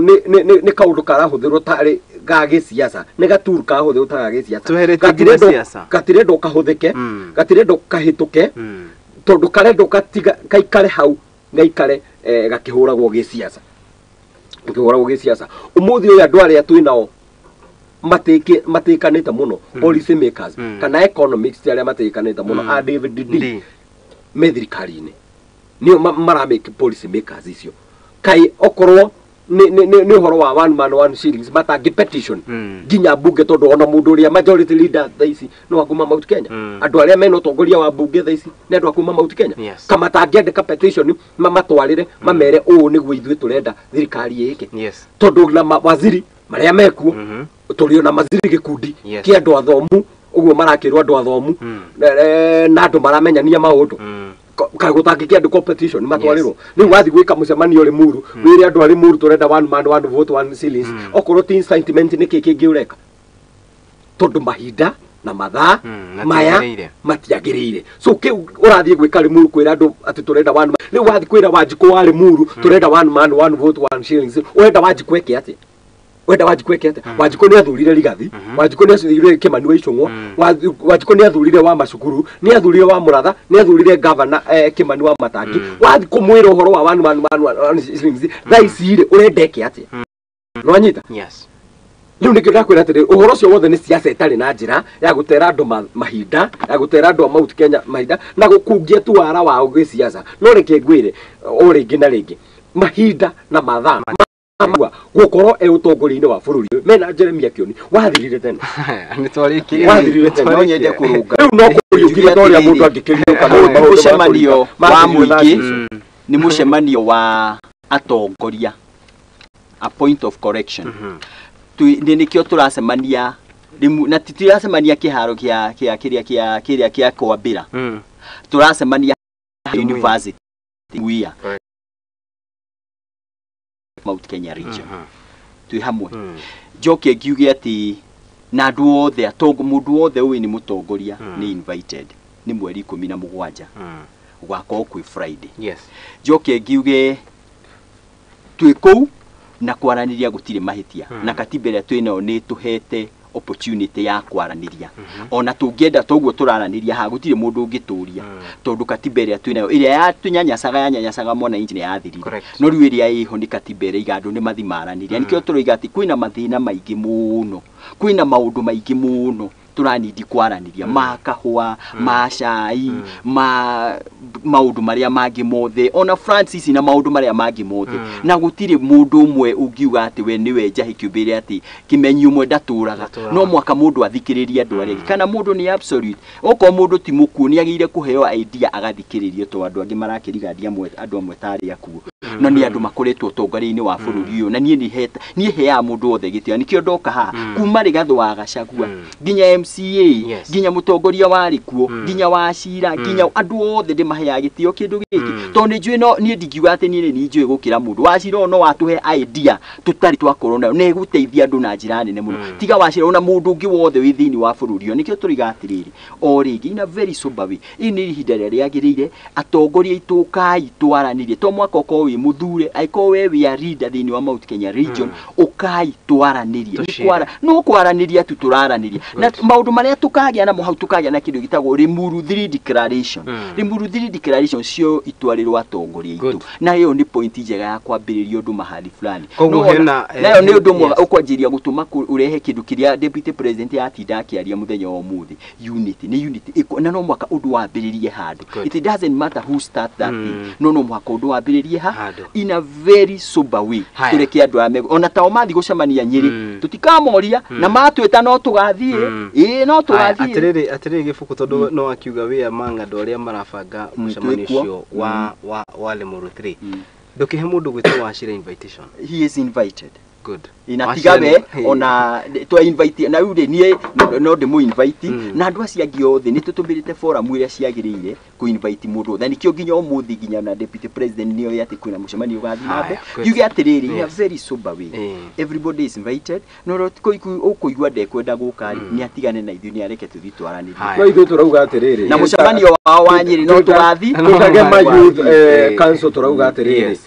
nĩ kaũndũ karahũthĩrwo tarĩ ga gĩsiasa, nĩ gaturu karahũthĩrwo ta ga gĩsiasa. Tweheretie nginya siasa. Gatirendwo kahũthĩke, gatirendwo kahĩtũke, tondũ karendwo gatiga kaikare hau, gaikare gakĩhũragwo gĩsiasa, gakĩhũragwo gĩsiasa. Ũmũthĩ ũyũ andũ arĩa twĩ nao matĩkanĩte mũno, policy makers kana economics arĩa matĩkanĩte mũno, a David D Ndi. me thirikari-inĩ, nĩo maramake policy makers icio. Kai okorwo nĩ ũhoro wa one man one shillings matangĩ petition nginya mbunge, tondũ ona mũndũ ũrĩa majority leader thaa ici nĩ wa kuma Mount Kenya. Andũ arĩa mena ũtongoria wa mbunge thaa ici nĩ andũ a kuma Mount Kenya. Kama matangĩandĩka petition mamatwarĩre, mamere ũũ nĩguo ithuĩ tũrenda thirikari ĩke, tondũ na waziri marĩa mekuo, tũrĩ ona maziri gĩkundi kĩa andũ athomu ũguo marakĩrwo andũ athomu, na andũ maramenyania maũndũ. Kaĩ gũtangĩkĩandĩkwo petition matwarĩrwo? Rĩu wathiĩ gwĩka mũcemanio Limuru, wĩre andũ a Limuru tũrenda one man one vote one shillings, okorwo ti incitement, nĩkĩ kĩngĩ ũreka? Tondũ mahinda na mathaa maya matiagĩrĩire. Matiagĩrĩire. So kĩu ũrathiĩ gwĩka Limuru kwĩra andũ atĩ tũrenda one man, rĩu wathiĩ kwĩra Wanjikũ wa Limuru tũrenda one man one vote one shillings, ũrenda Wanjikũ eke atĩa? Wenda Wanjikũ eke atĩa? Wanjikũ nĩ athurire Rigathi, Wanjikũ nĩ athurire Kĩmani wa Ichung'wa, Wanjikũ nĩ athurire wa Macukuru, nĩ athurire wa Mũratha, nĩ athurire gavana Kĩmani wa Matangi. Wathiĩ kũmwĩra ũhoro wa one man one one shillings thaa ici rĩ, ũrenda eke atĩa? Nĩwanyita? Yes. Rĩu nĩkĩo ndakwĩra atĩrĩrĩ, ũhoro ũcio wothe nĩ siasa ĩtarĩ na njĩra ya gũtera andũ mahinda, ya gũtera andũ a Mount Kenya mahinda na gũkungia tu wara wao gĩsiasa. No reke ngwĩre o rĩngĩ na rĩngĩ, mahinda na mathaa gũkorwo e ũtongoria-inĩ wa bũrũri ũyũ mena Jeremia Kioni wathirire tene. Nĩtwarĩkia. Wathirire tene. No nyende kũrũnga. Rĩu no kũriũkire ta ũrĩa mũndũ angĩkĩriũka na maũndũ ma Mũcemanio wa mũingĩ nĩ nĩ mũcemanio wa atongoria, a point of correction. Nĩ nĩkĩo tũracemania na tũtiracemania kĩharo kĩa kĩa kĩrĩa kĩa kĩrĩa kĩa kwambĩra, tũracemania university Muia, Mount Kenya region, twĩ hamwe. Njoke ngiuge atĩ na andũ othe mũndũ wothe ũĩ nĩ mũtongoria nĩ invited. Nĩ mweri 17 gũgakorwo kwĩ Friday. Yes. Njoke ngiuge twĩ kũu na kwaranĩria gũtirĩ mahĩtia, na katiba ĩrĩa twĩ nayo nĩ tũhete opportunity ya kwaranĩria. Ona tũngĩenda toguo tũraranĩria haha gũtirĩ mũndũ ũngĩtũria, tondũ katiba ĩrĩa twĩ nayo ĩrĩa yatũnyanyacaga yanyanyacaga mwananchi nĩ yathirire. No rĩu ĩrĩa ĩho nĩ katiba ĩrĩa iga andũ nĩ mathi maranĩria. Nĩkĩo tũroiga atĩ kwĩna mathĩna maingĩ mũno, kwĩna maũndũ maingĩ mũno tũranindi kwaranĩria, ma kahũa, ma cai, ma maũndũ marĩa mangĩ mothe, ona Francis na maũndũ marĩa mangĩ mothe. Na gũtirĩ mũndũ ũmwe ũngiuga atĩ we nĩwe njahi kĩũmbĩre atĩ kĩmenyi ũmwe ndatũraga. No mwaka mũndũ athikĩrĩrie andũ arĩa angĩ, kana mũndũ nĩ absolute. Okorwo mũndũ ti mũkuũ nĩ agĩrĩire kũheo idea agathikĩrĩrio, tondũ andũ angĩ marakĩrigandia andũ amwe tarĩ akuũ. No nĩ andũ makoretwo ũtongoria-inĩ wa bũrũri ũyũ, na niĩ niĩ heaga mũndũ wothe gĩtĩo. Nĩkĩo ndoka haha kuma Rigathĩ wa Gachagua nginya MCA, nginya mũtongoria warĩ kuo, nginya Wachira, nginya andũ othe ndĩmaheaga gĩtĩo kĩndũ gĩkĩ, tondũ nĩ njũĩ no niĩ ndingiuga atĩ niĩ nĩ njũĩ gũkĩra mũndũ. Wachira ũyũ no atũhe idea tũtarĩ twakorwo nayo na ĩgũteithia andũ na njĩra nene mũno. Tiga Wachira, ona mũndũ ũngĩ wothe wĩ thĩinĩ wa bũrũri ũyũ. Nĩkĩo tũroiga atĩrĩrĩ, o rĩngĩ in a very sober way, ĩĩ nĩ ihinda rĩrĩa rĩagĩrĩire atongoria aitũ ũkai twaranĩrie. To mwaka ũkorwo wĩ mũthure, angĩkorwo we wĩ a leader thĩinĩ wa Mount Kenya region, ũkai twaranĩrie. No kwaranĩria tu tũraranĩria na maũndũ marĩa tũkagĩa namo hau, tũkagĩa na kĩndũ gĩtagwo Limuru 3 declaration. Limuru 3 declaration cio itwarĩrwo atongoria aitũ, na ĩyo nĩ point njega ya kwambĩrĩria ũndũ mahali fulani. Nayo nĩ ũndũ mwega ũkwanjĩria gũtũma ũrehe kĩndũ kĩrĩa deputy president yatinda akĩaria mũthenya wa ũmũthĩ, unity. Nĩ unity, na no mwaka ũndũ wambĩrĩrie handũ. It doesn't matter who start that thing, no no mwaka ũndũ wambĩrĩrie ha in a very sober way. Tũreke andũ aya ona tao mathiĩ gũcemania Nyĩrĩ tũtikamoria, na matwĩta no tũgathiĩ. Ĩĩ no tũgathiĩ. Atĩrĩrĩ atĩrĩrĩ Gĩbũkũ, tondũ no akiuga wĩ among andũ arĩa marabanga mũcemanio ũcio wa Limuru 3, ndũkĩhe mũndũ gwĩtwo Wachira invitation. He is invited. Good. Ina tiga we ona twa invite na rĩu rĩ niĩ no ndĩmũ invite na andũ acio angĩ othe. Nĩ tũtũmĩrĩte forum iria ciagĩrĩire kũ invite mũndũ othe, nĩkĩo nginya ũmũthĩ nginya na deputy president nĩoĩ atĩ kwĩna mũcemanio ũgathiĩ na mbere. Ngiuge atĩrĩrĩ, in a very sober way, everybody is invited. No ũkũigua ndekwenda gũka rĩ, nĩ atigane na ithuĩ, nĩ areke tũthiĩ twaranĩrie. No ithuĩ tũrauga atĩrĩrĩ, na mũcemanio wao wa Nyĩrĩ no tũgathiĩ. Tũgema Youth Council tũrauga atĩrĩrĩ,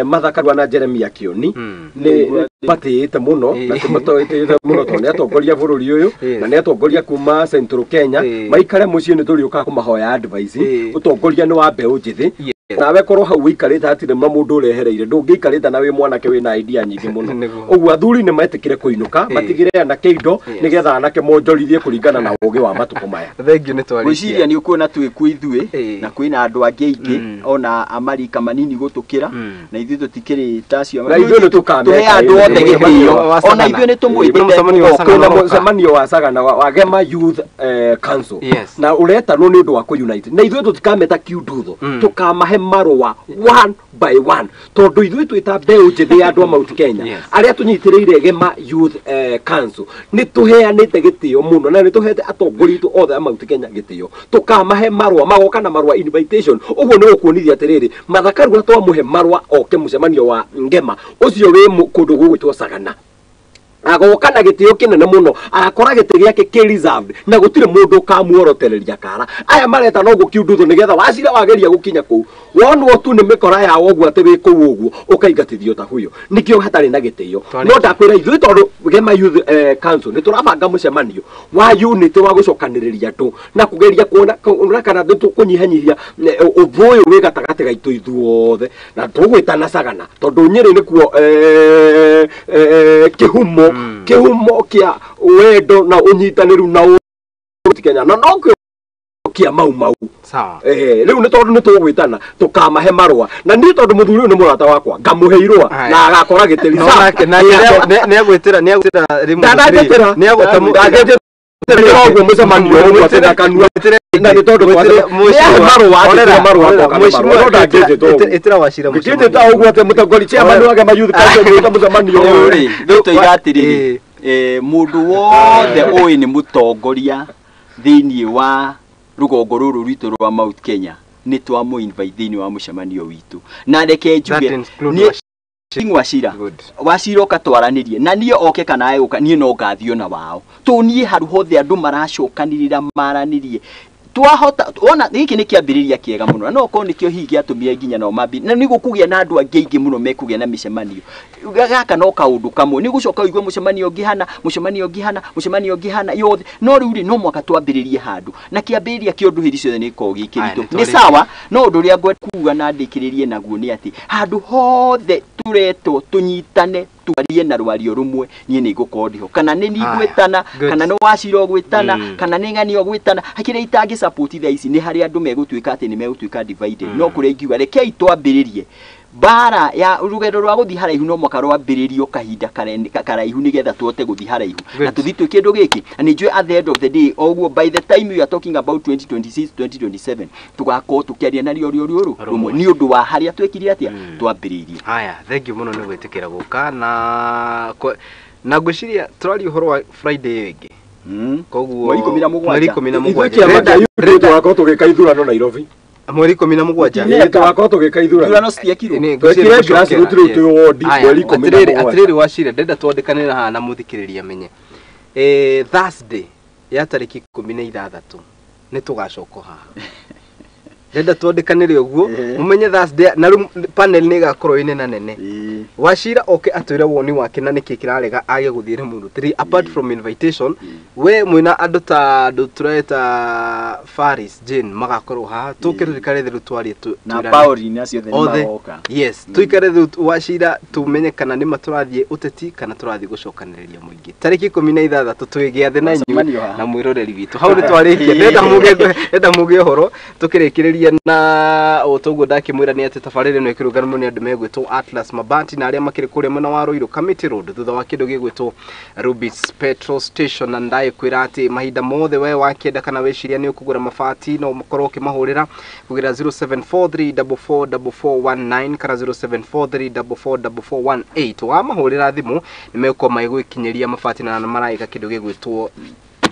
Martha Karua na Jeremia Kioni nĩ matĩĩte mũno, na tũmatĩĩte mũno tondũ nĩ atongoria bũrũri ũyũ na nĩ atongoria kuma Central Kenya. Maikare mũciĩ nĩ tũrĩũkaga kũmahoya advice. Ũtongoria nĩ wa mbeũ njĩthĩ, nawe korwo hau wĩikarĩte hatirĩ na mũndũ ũrehereire, ndũngĩikarĩte na wĩ mwanake wĩna idea nyingĩ mũno. Ũguo athuri nĩ metĩkĩre kũinũka, matigĩre anake indo nĩgetha anake monjorithie kũringana na ũgĩ wa matukũ maya. Thengiũ nĩ twarĩkia. Ngwĩciria nĩ ũkuona twĩ kuo ithuĩ, na kwĩna andũ angĩ aingĩ ona amarika manini gũtũkĩra, na ithuĩ tũtikĩrĩ ta acio. Na ithuĩ nĩ tũkameka tũhe andũ othe gĩtĩo, ona ithuĩ nĩ tũmwĩtĩte. Kwĩna mũcemanio wa Sagana wa Gema Youth Council, na ũretanwo nĩ ũndũ wa kũ-unite, na ithuĩ tũtikameta kiundutho, tũkamahe marũa one by one, tondũ ithuĩ twĩta mbeũ njĩthĩ ya andũ a Mount Kenya arĩa tũnyitĩrĩire Gema Youth Council nĩ tũheanĩte gĩtĩo mũno, na nĩ tũhete atongoria aitũ othe a Mount Kenya gĩtĩo. Tũkamahe marũa, magoka na marũa invitation. Ũguo nĩ gũkuonithia atĩrĩrĩ, Martha Karua twamũhe marũa oke mũcemanio wa Ngema ũcio wĩ kũndũ gũgwĩtwo Sagana. Agoka na gĩtĩo kĩnene mũno, agakora gĩtĩ gĩake kĩ reserved na gũtirĩ mũndũ ũkamuorotereria kara. Aya mareta no gũkiundutho nĩgetha wacira wageria gũkinya kũu wonwo tu nĩ mĩkora yao ũguo atĩ wĩ kũu ũguo ũkaingatithio ta huyo. Nĩkĩo hatarĩ na gĩtĩo. No ndakwĩra ithuĩ tondũ Gema Youth Council nĩ tũrabanga mũcemanio wa unity wa gũcokanĩrĩria andũ na kũgeria kuona kana tũkũnyihanyihia ũthũ ũyũ wĩ gatagatĩ gaitũ ithuothe, na tũgwĩtana Sagana tondũ Nyĩrĩ nĩkuo kĩhumo kĩa wendo na ũnyitanĩru na Kenya na no kĩa Mau Mau. Sawa. Rĩu nĩ tondũ nĩ tũgwĩtana tũkamahe marũa, na niĩ tondũ mũthuri ũyũ nĩ mũrata wakwa ngamũhe irũa na agakora gĩtĩ. Nĩagwĩtĩra nĩagwĩtĩra mũcemanio ũguo atĩ na kanua na nĩ tondũ ĩtĩra Wachira mũcemanio ũguo atĩ mũtongoria chairman wa Gema Youth Council gwĩta mũcemanio ũyũ. Rĩ tũiga atĩrĩrĩ, mũndũ wothe ũĩ nĩ mũtongoria thĩinĩ wa rũgongo rũrũ rwitũ rwa Mount Kenya nĩ twamũ invite thĩinĩ wa mũcemanio witũ, na reke njuge Wachira Wachira oka twaranĩrie na niĩ oke kana egũka niĩ no ngathiĩ ona wao tũ niĩ haru hothe andũ maracokanĩrĩra maranĩrie twahota ona gĩkĩ nĩ kĩambĩrĩria kĩega mũno, na no okorwo nĩkĩo hihi gĩatũmire nginya nao mambi na nĩ gũkũgĩa na andũ angĩ aingĩ mũno mekũgĩa na mĩcemanio. Gaka no kaũndũ kamwe, nĩ gũcoka ũigue mũcemanio ũngĩ hana, mũcemanio ũngĩ hana, mũcemanio ũngĩ hana yothe. No rĩu rĩ no mwaka twambĩrĩrie handũ, na kĩambĩrĩria kĩa ũndũ hĩndĩ ciothe nĩ gĩkoragwo gĩ kĩritũ. Nĩ sawa, no ũndũ ũrĩa ngwenda kuga na ndĩkĩrĩrie naguo nĩ atĩ handũ hothe tũretwo tũnyitane twarie na rwario rumwe niĩ nĩ ngũkorwo ndiho, kana nĩ niĩ ngwĩtana, kana nĩ Wachira ũgwĩtana, kana nĩ ng'ani ũgwĩtana. Hakĩrĩa itangĩ support thaa ici nĩ harĩa andũ megũtuĩka atĩ nĩ megũtuĩka divided. No kũrĩa ingiuga rekei twambĩrĩrie bara ya rũgendo rwa gũthiĩ haraihu no mwaka rwambĩrĩrio kahinda karaihu nĩgetha tũhote gũthiĩ haraihu na tũthiĩ twĩ kĩndũ gĩkĩ. Na nĩ njũĩ at the end of the day oguo by the time we are talking about 2026 2027 tũgakorwo tũkĩaria na rĩo rũrũ rũmwe nĩ ũndũ wa harĩa twekire atĩa twambĩrĩirie. Haya, thank you mũno nĩ gwĩtĩkĩra gũka na ngwĩciria tũraria ũhoro wa Friday ĩyo ĩngĩ. Koguo mweri 17 tũgakorwo tũgĩka ithurano Nairobi mweri 17 tũgakorwo tũgĩka ithurano citiekirwo twekire grassroots rĩu twĩ ward mweri 17. Atĩrĩrĩ Wachira, ndenda twandĩkanĩre haha na mũthikĩrĩria amenye Thursday ya tarĩki 16 nĩ tũgacoka haha. Ndenda twandĩkanĩre ũguo mũmenye Thursday na rĩu panel nĩ ĩgakorwo ĩ nene nene. Wachira oke atwĩre woni wake na nĩkĩ kĩrarega age gũthiĩ Limuru 3 apart from invitation. We mwĩna andũ ta andũ tũreta Faris Jane magakorwo haha tũke tũikare thĩ rĩu twarie na Pauline acio othe nĩ magoka. Yes, tũikare thĩ Wachira tũmenye kana nĩma tũrathiĩ ũteti kana tũrathiĩ gũcokanĩrĩria mũingĩ. Tarĩki 16 twĩ gĩathĩ na inyuĩ na mwĩroreri witũ. Hau nĩ twarĩkia. Ndenda mũgĩe ũhoro tũkĩrĩkĩrĩria na o toguo ndakĩmwĩra nĩ atĩ tabarĩra ĩno ĩkĩrũgamĩrĩrwo nĩ andũ megwĩtwo Atlas Mabati na arĩa makĩrĩ kũrĩa mwena wa Ruiru Committee Road thutha wa kĩndũ gĩgwĩtwo Rubis Petrol Station. Na ndagĩkwĩra atĩ mahinda mothe we wakĩenda kana wĩciria nĩ ũkũgũra mabati no ũkorwo ũkĩmahũrĩra kũgerera 0743444419 kana 0743444418. Wamahũrĩra thimũ nĩ megũkorwo magĩgũkinyĩria mabati na maragĩka kĩndũ gĩgwĩtwo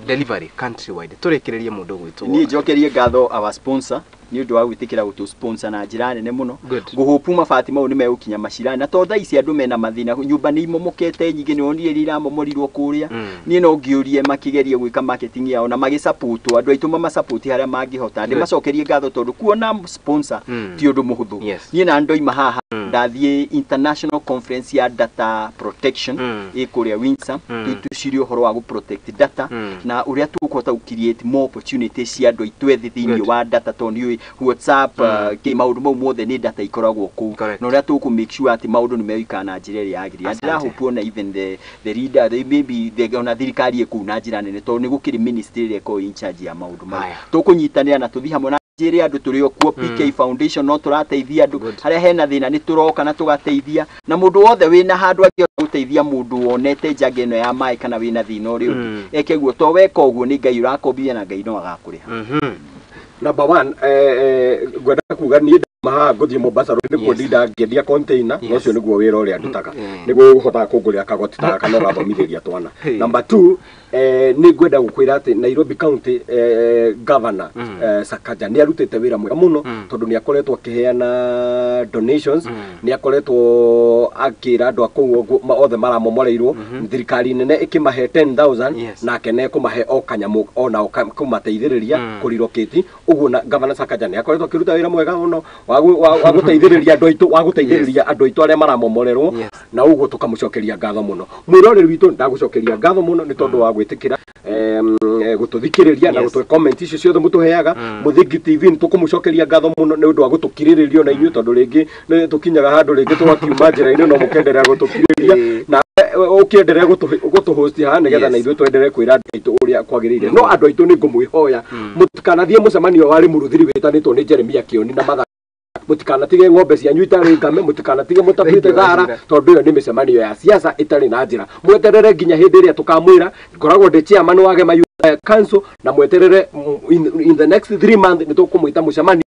delivery countrywide. Tũrĩkĩrĩrie mũndũ ũgwĩtwo niĩ njokerie ngatho our sponsor nĩ ũndũ wa gwĩtĩkĩra gũtũ sponsor na njĩra nene mũno. Ngũhũpu mabati mau nĩ megũkinya macirani, na to thaa ici andũ mena mathĩna, nyũmba nĩ imomokete nyingĩ, nĩ wonire iria iramomorirwo kũrĩa. Niĩ no ngĩũrie makĩgerie gwĩka marketing yao na magĩsupport andũ aitũ, mamasupport harĩa mangĩhota. Ndĩmacokerie ngatho tondũ kuona sponsor ti ũndũ mũhũthũ. Niĩ na ndoima haha ndathiĩ international conference ya data protection ĩ kũrĩa Windsor, tũcirie ũhoro wa gũ protect data na ũrĩa tũkũhota gũ create more opportunities cia andũ aitũ ethĩ thĩinĩ wa data, tondũ nĩ WhatsApp maũndũ mau mothe nĩ data ikoragwo kũu, na ũrĩa tũkũ make sure atĩ maũndũ nĩ megũikara na njĩra ĩrĩa yagĩrĩire. Ndĩrahope ona even the leader they maybe ona thirikari ĩkũu na njĩra nene, tondũ nĩ gũkĩrĩ ministry ĩrĩa ĩkoragwo in charge ya maũndũ mau. Tũkũnyitanĩra na tũthiĩ hamwe na njĩre andũ tũrĩ o kuo PK Foundation no tũrateithia andũ harĩa hena thĩna nĩ tũroka na tũgateithia, na mũndũ wothe wĩna handũ angĩhota gũteithia mũndũ wonete njanga ĩno ya maĩ kana wĩna thĩna ũrĩa ũngĩ eke guo, to weka ũguo nĩ Ngai ũrakombithia na Ngai no agakũrĩha. Number 1, ngwenda kuga niĩ Haha ngũthiĩ Mombasa Road nĩkuo ndinda ngĩendia container, na ũcio nĩguo wĩra ũrĩa ndutaga, nĩguo ũhotaga kũngũrĩra kagoti ta gaka na ũgathomithĩria twana. Number 2, nĩ ngwenda gũkwĩra atĩ Nairobi County Governor Sakaja nĩ arutĩte wĩra mwega mũno, tondũ nĩ akoretwo akĩheana donations, nĩ akoretwo akĩra andũ a kũu othe maramomoreirwo, thirikari nene ĩkĩmahe 10,000, nake nĩ ekũmahe o kanyamũ onao kũmateithĩrĩria kũrirokĩti ũguo. Na Governor Sakaja nĩ akoretwo akĩruta wĩra mwega mũno wa gũteithĩrĩria andũ aitũ, wa gũteithĩrĩria andũ aitũ arĩa maramomorerwo, na ũguo tũkamũcokeria ngatho mũno. Mwĩroreri witũ, ndagũcokeria ngatho mũno nĩ tondũ wa gwĩtĩkĩra gũtũthikĩrĩria na gũtũhe comment icio ciothe mũtũheaga. Mũthingi TV nĩ tũkũmũcokeria ngatho mũno nĩ ũndũ wa gũtũkirĩrĩria na inyuĩ, tondũ rĩngĩ nĩ tũkinyaga handũ rĩngĩ tũgakiuma njĩra-inĩ, no mũkenderea gũtũkirĩrĩria na ũkĩenderea gũtũhost haha nĩgetha na ithuĩ twenderee kwĩra andũ aitũ ũrĩa kwagĩrĩire. No andũ aitũ nĩ ngũmwĩhoya mũtikanathiĩ mũcemanio wa Limuru wĩtanĩtwo nĩ Jeremia Kĩoni na Matha, mũtikanatige ng'ombe cianyu itarĩ ngame, mũtikanatige mũtapĩte thara, tondũ ĩyo nĩ mĩcemanio ya siasa ĩtarĩ na njĩra. Mweterere nginya hĩndĩ ĩrĩa tũkamwĩra. Ngoragwo ndĩ chairman wa Gema Youth Council, na mweterere in the next 3 months nĩ tũkũmwĩta mũcemanio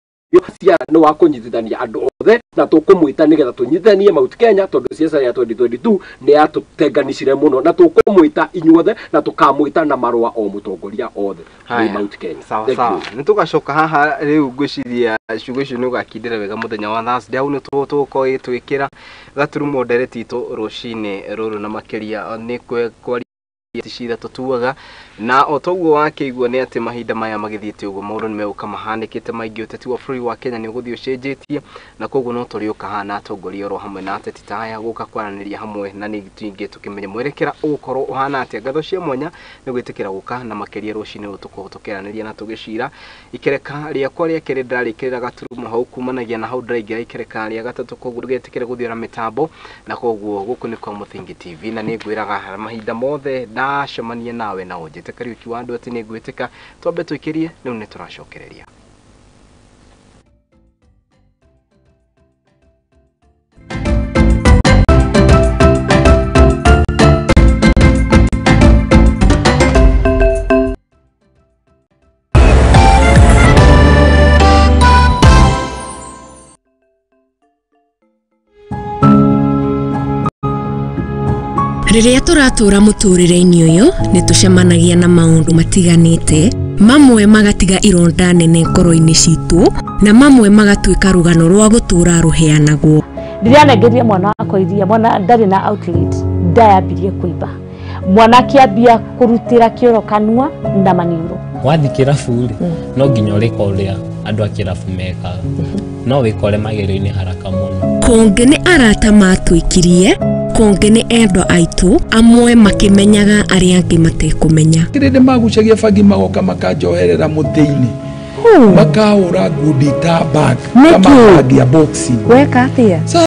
cia nĩ wa kũnyitithania andũ othe, na tũkũmwĩta nĩgetha tũnyitithanie Mount Kenya, tondũ siasa ya 2022 nĩ yatũtenganishire mũno, na tũkũmwĩta inyuothe na tũkamwĩta na marũa o mũtongoria othe nĩ Mount Kenya. Sawa sawa, nĩ tũgacoka haha rĩu. Ngwĩciria ciugo icio nĩ ũgakindĩra wega mũthenya wa Thursday, hau nĩ tũgũkorwo twĩkĩra gaturumo ndereti itũ rũcinĩ rũrũ, na makĩria nĩ kwaria cira tũtuaga na o toguo wakĩigua nĩ atĩ mahinda maya magĩthiĩte ũguo maũndũ nĩ megũka mahanĩkĩte maingĩ. Ũteti wa bũrũri wa Kenya nĩ ũgũthiĩ ũcenjetie, na koguo no tũrĩũka haha na atongoria oro hamwe na ateti ta aya gũka kwaranĩria hamwe na ningĩ tũkĩmenya mwerekera ũgũkorwo ũhana atĩa. Ngatho cia mwanya nĩ gwĩtĩkĩra gũka, na makĩria rũcinĩ rũrũ tũkorwo tũkĩaranĩria na tũgĩcira. Ikereka rĩakwa rĩa kerĩ ndarĩkĩrĩra gaturumo hau, kumanagia na hau ndĩraingĩra ikereka rĩa gatatũ, koguo ndũgetĩkĩre gũthiora mĩtambo, na koguo gũkũ nĩ kwa Mũthingi TV, na nĩ ngwĩraga mahinda mothe ndacemania nawe na ũnjĩte Kariuki wa andũ atĩ nĩ ngwĩtĩka twambe tũikĩrie rĩu nĩ tũracokereria. Rĩrĩa tũratũra mũtũrĩre-inĩ ũyũ nĩ tũcemanagia na maũndũ matiganĩte, mamwe magatiga ironda nene ngoro-inĩ citũ, na mamwe magatuĩka rũgano rwa gũtũra rũheanagwo. Ndĩranengeria mwana wakwa iria, mwana ndarĩ na outlet, ndayambirie kũimba, mwana akĩambia kũrutĩra kĩoro kanua na maniũrũ. Wathiĩ kĩrabu rĩ, no nginya ũrĩka ũrĩa andũ a kĩrabu mekaga, no wĩkore magerio-inĩ haraka mũno. Kũngĩ nĩ arata matwĩkirie, kũngĩ nĩ endwa aitũ, amwe makĩmenyaga arĩa angĩ matekũmenya. Kĩrĩndĩ magucagia bangi magoka makanjoherera mũtĩ-inĩ, makahũra ngundi ta bag kama bag ya boxing. Weka atĩa?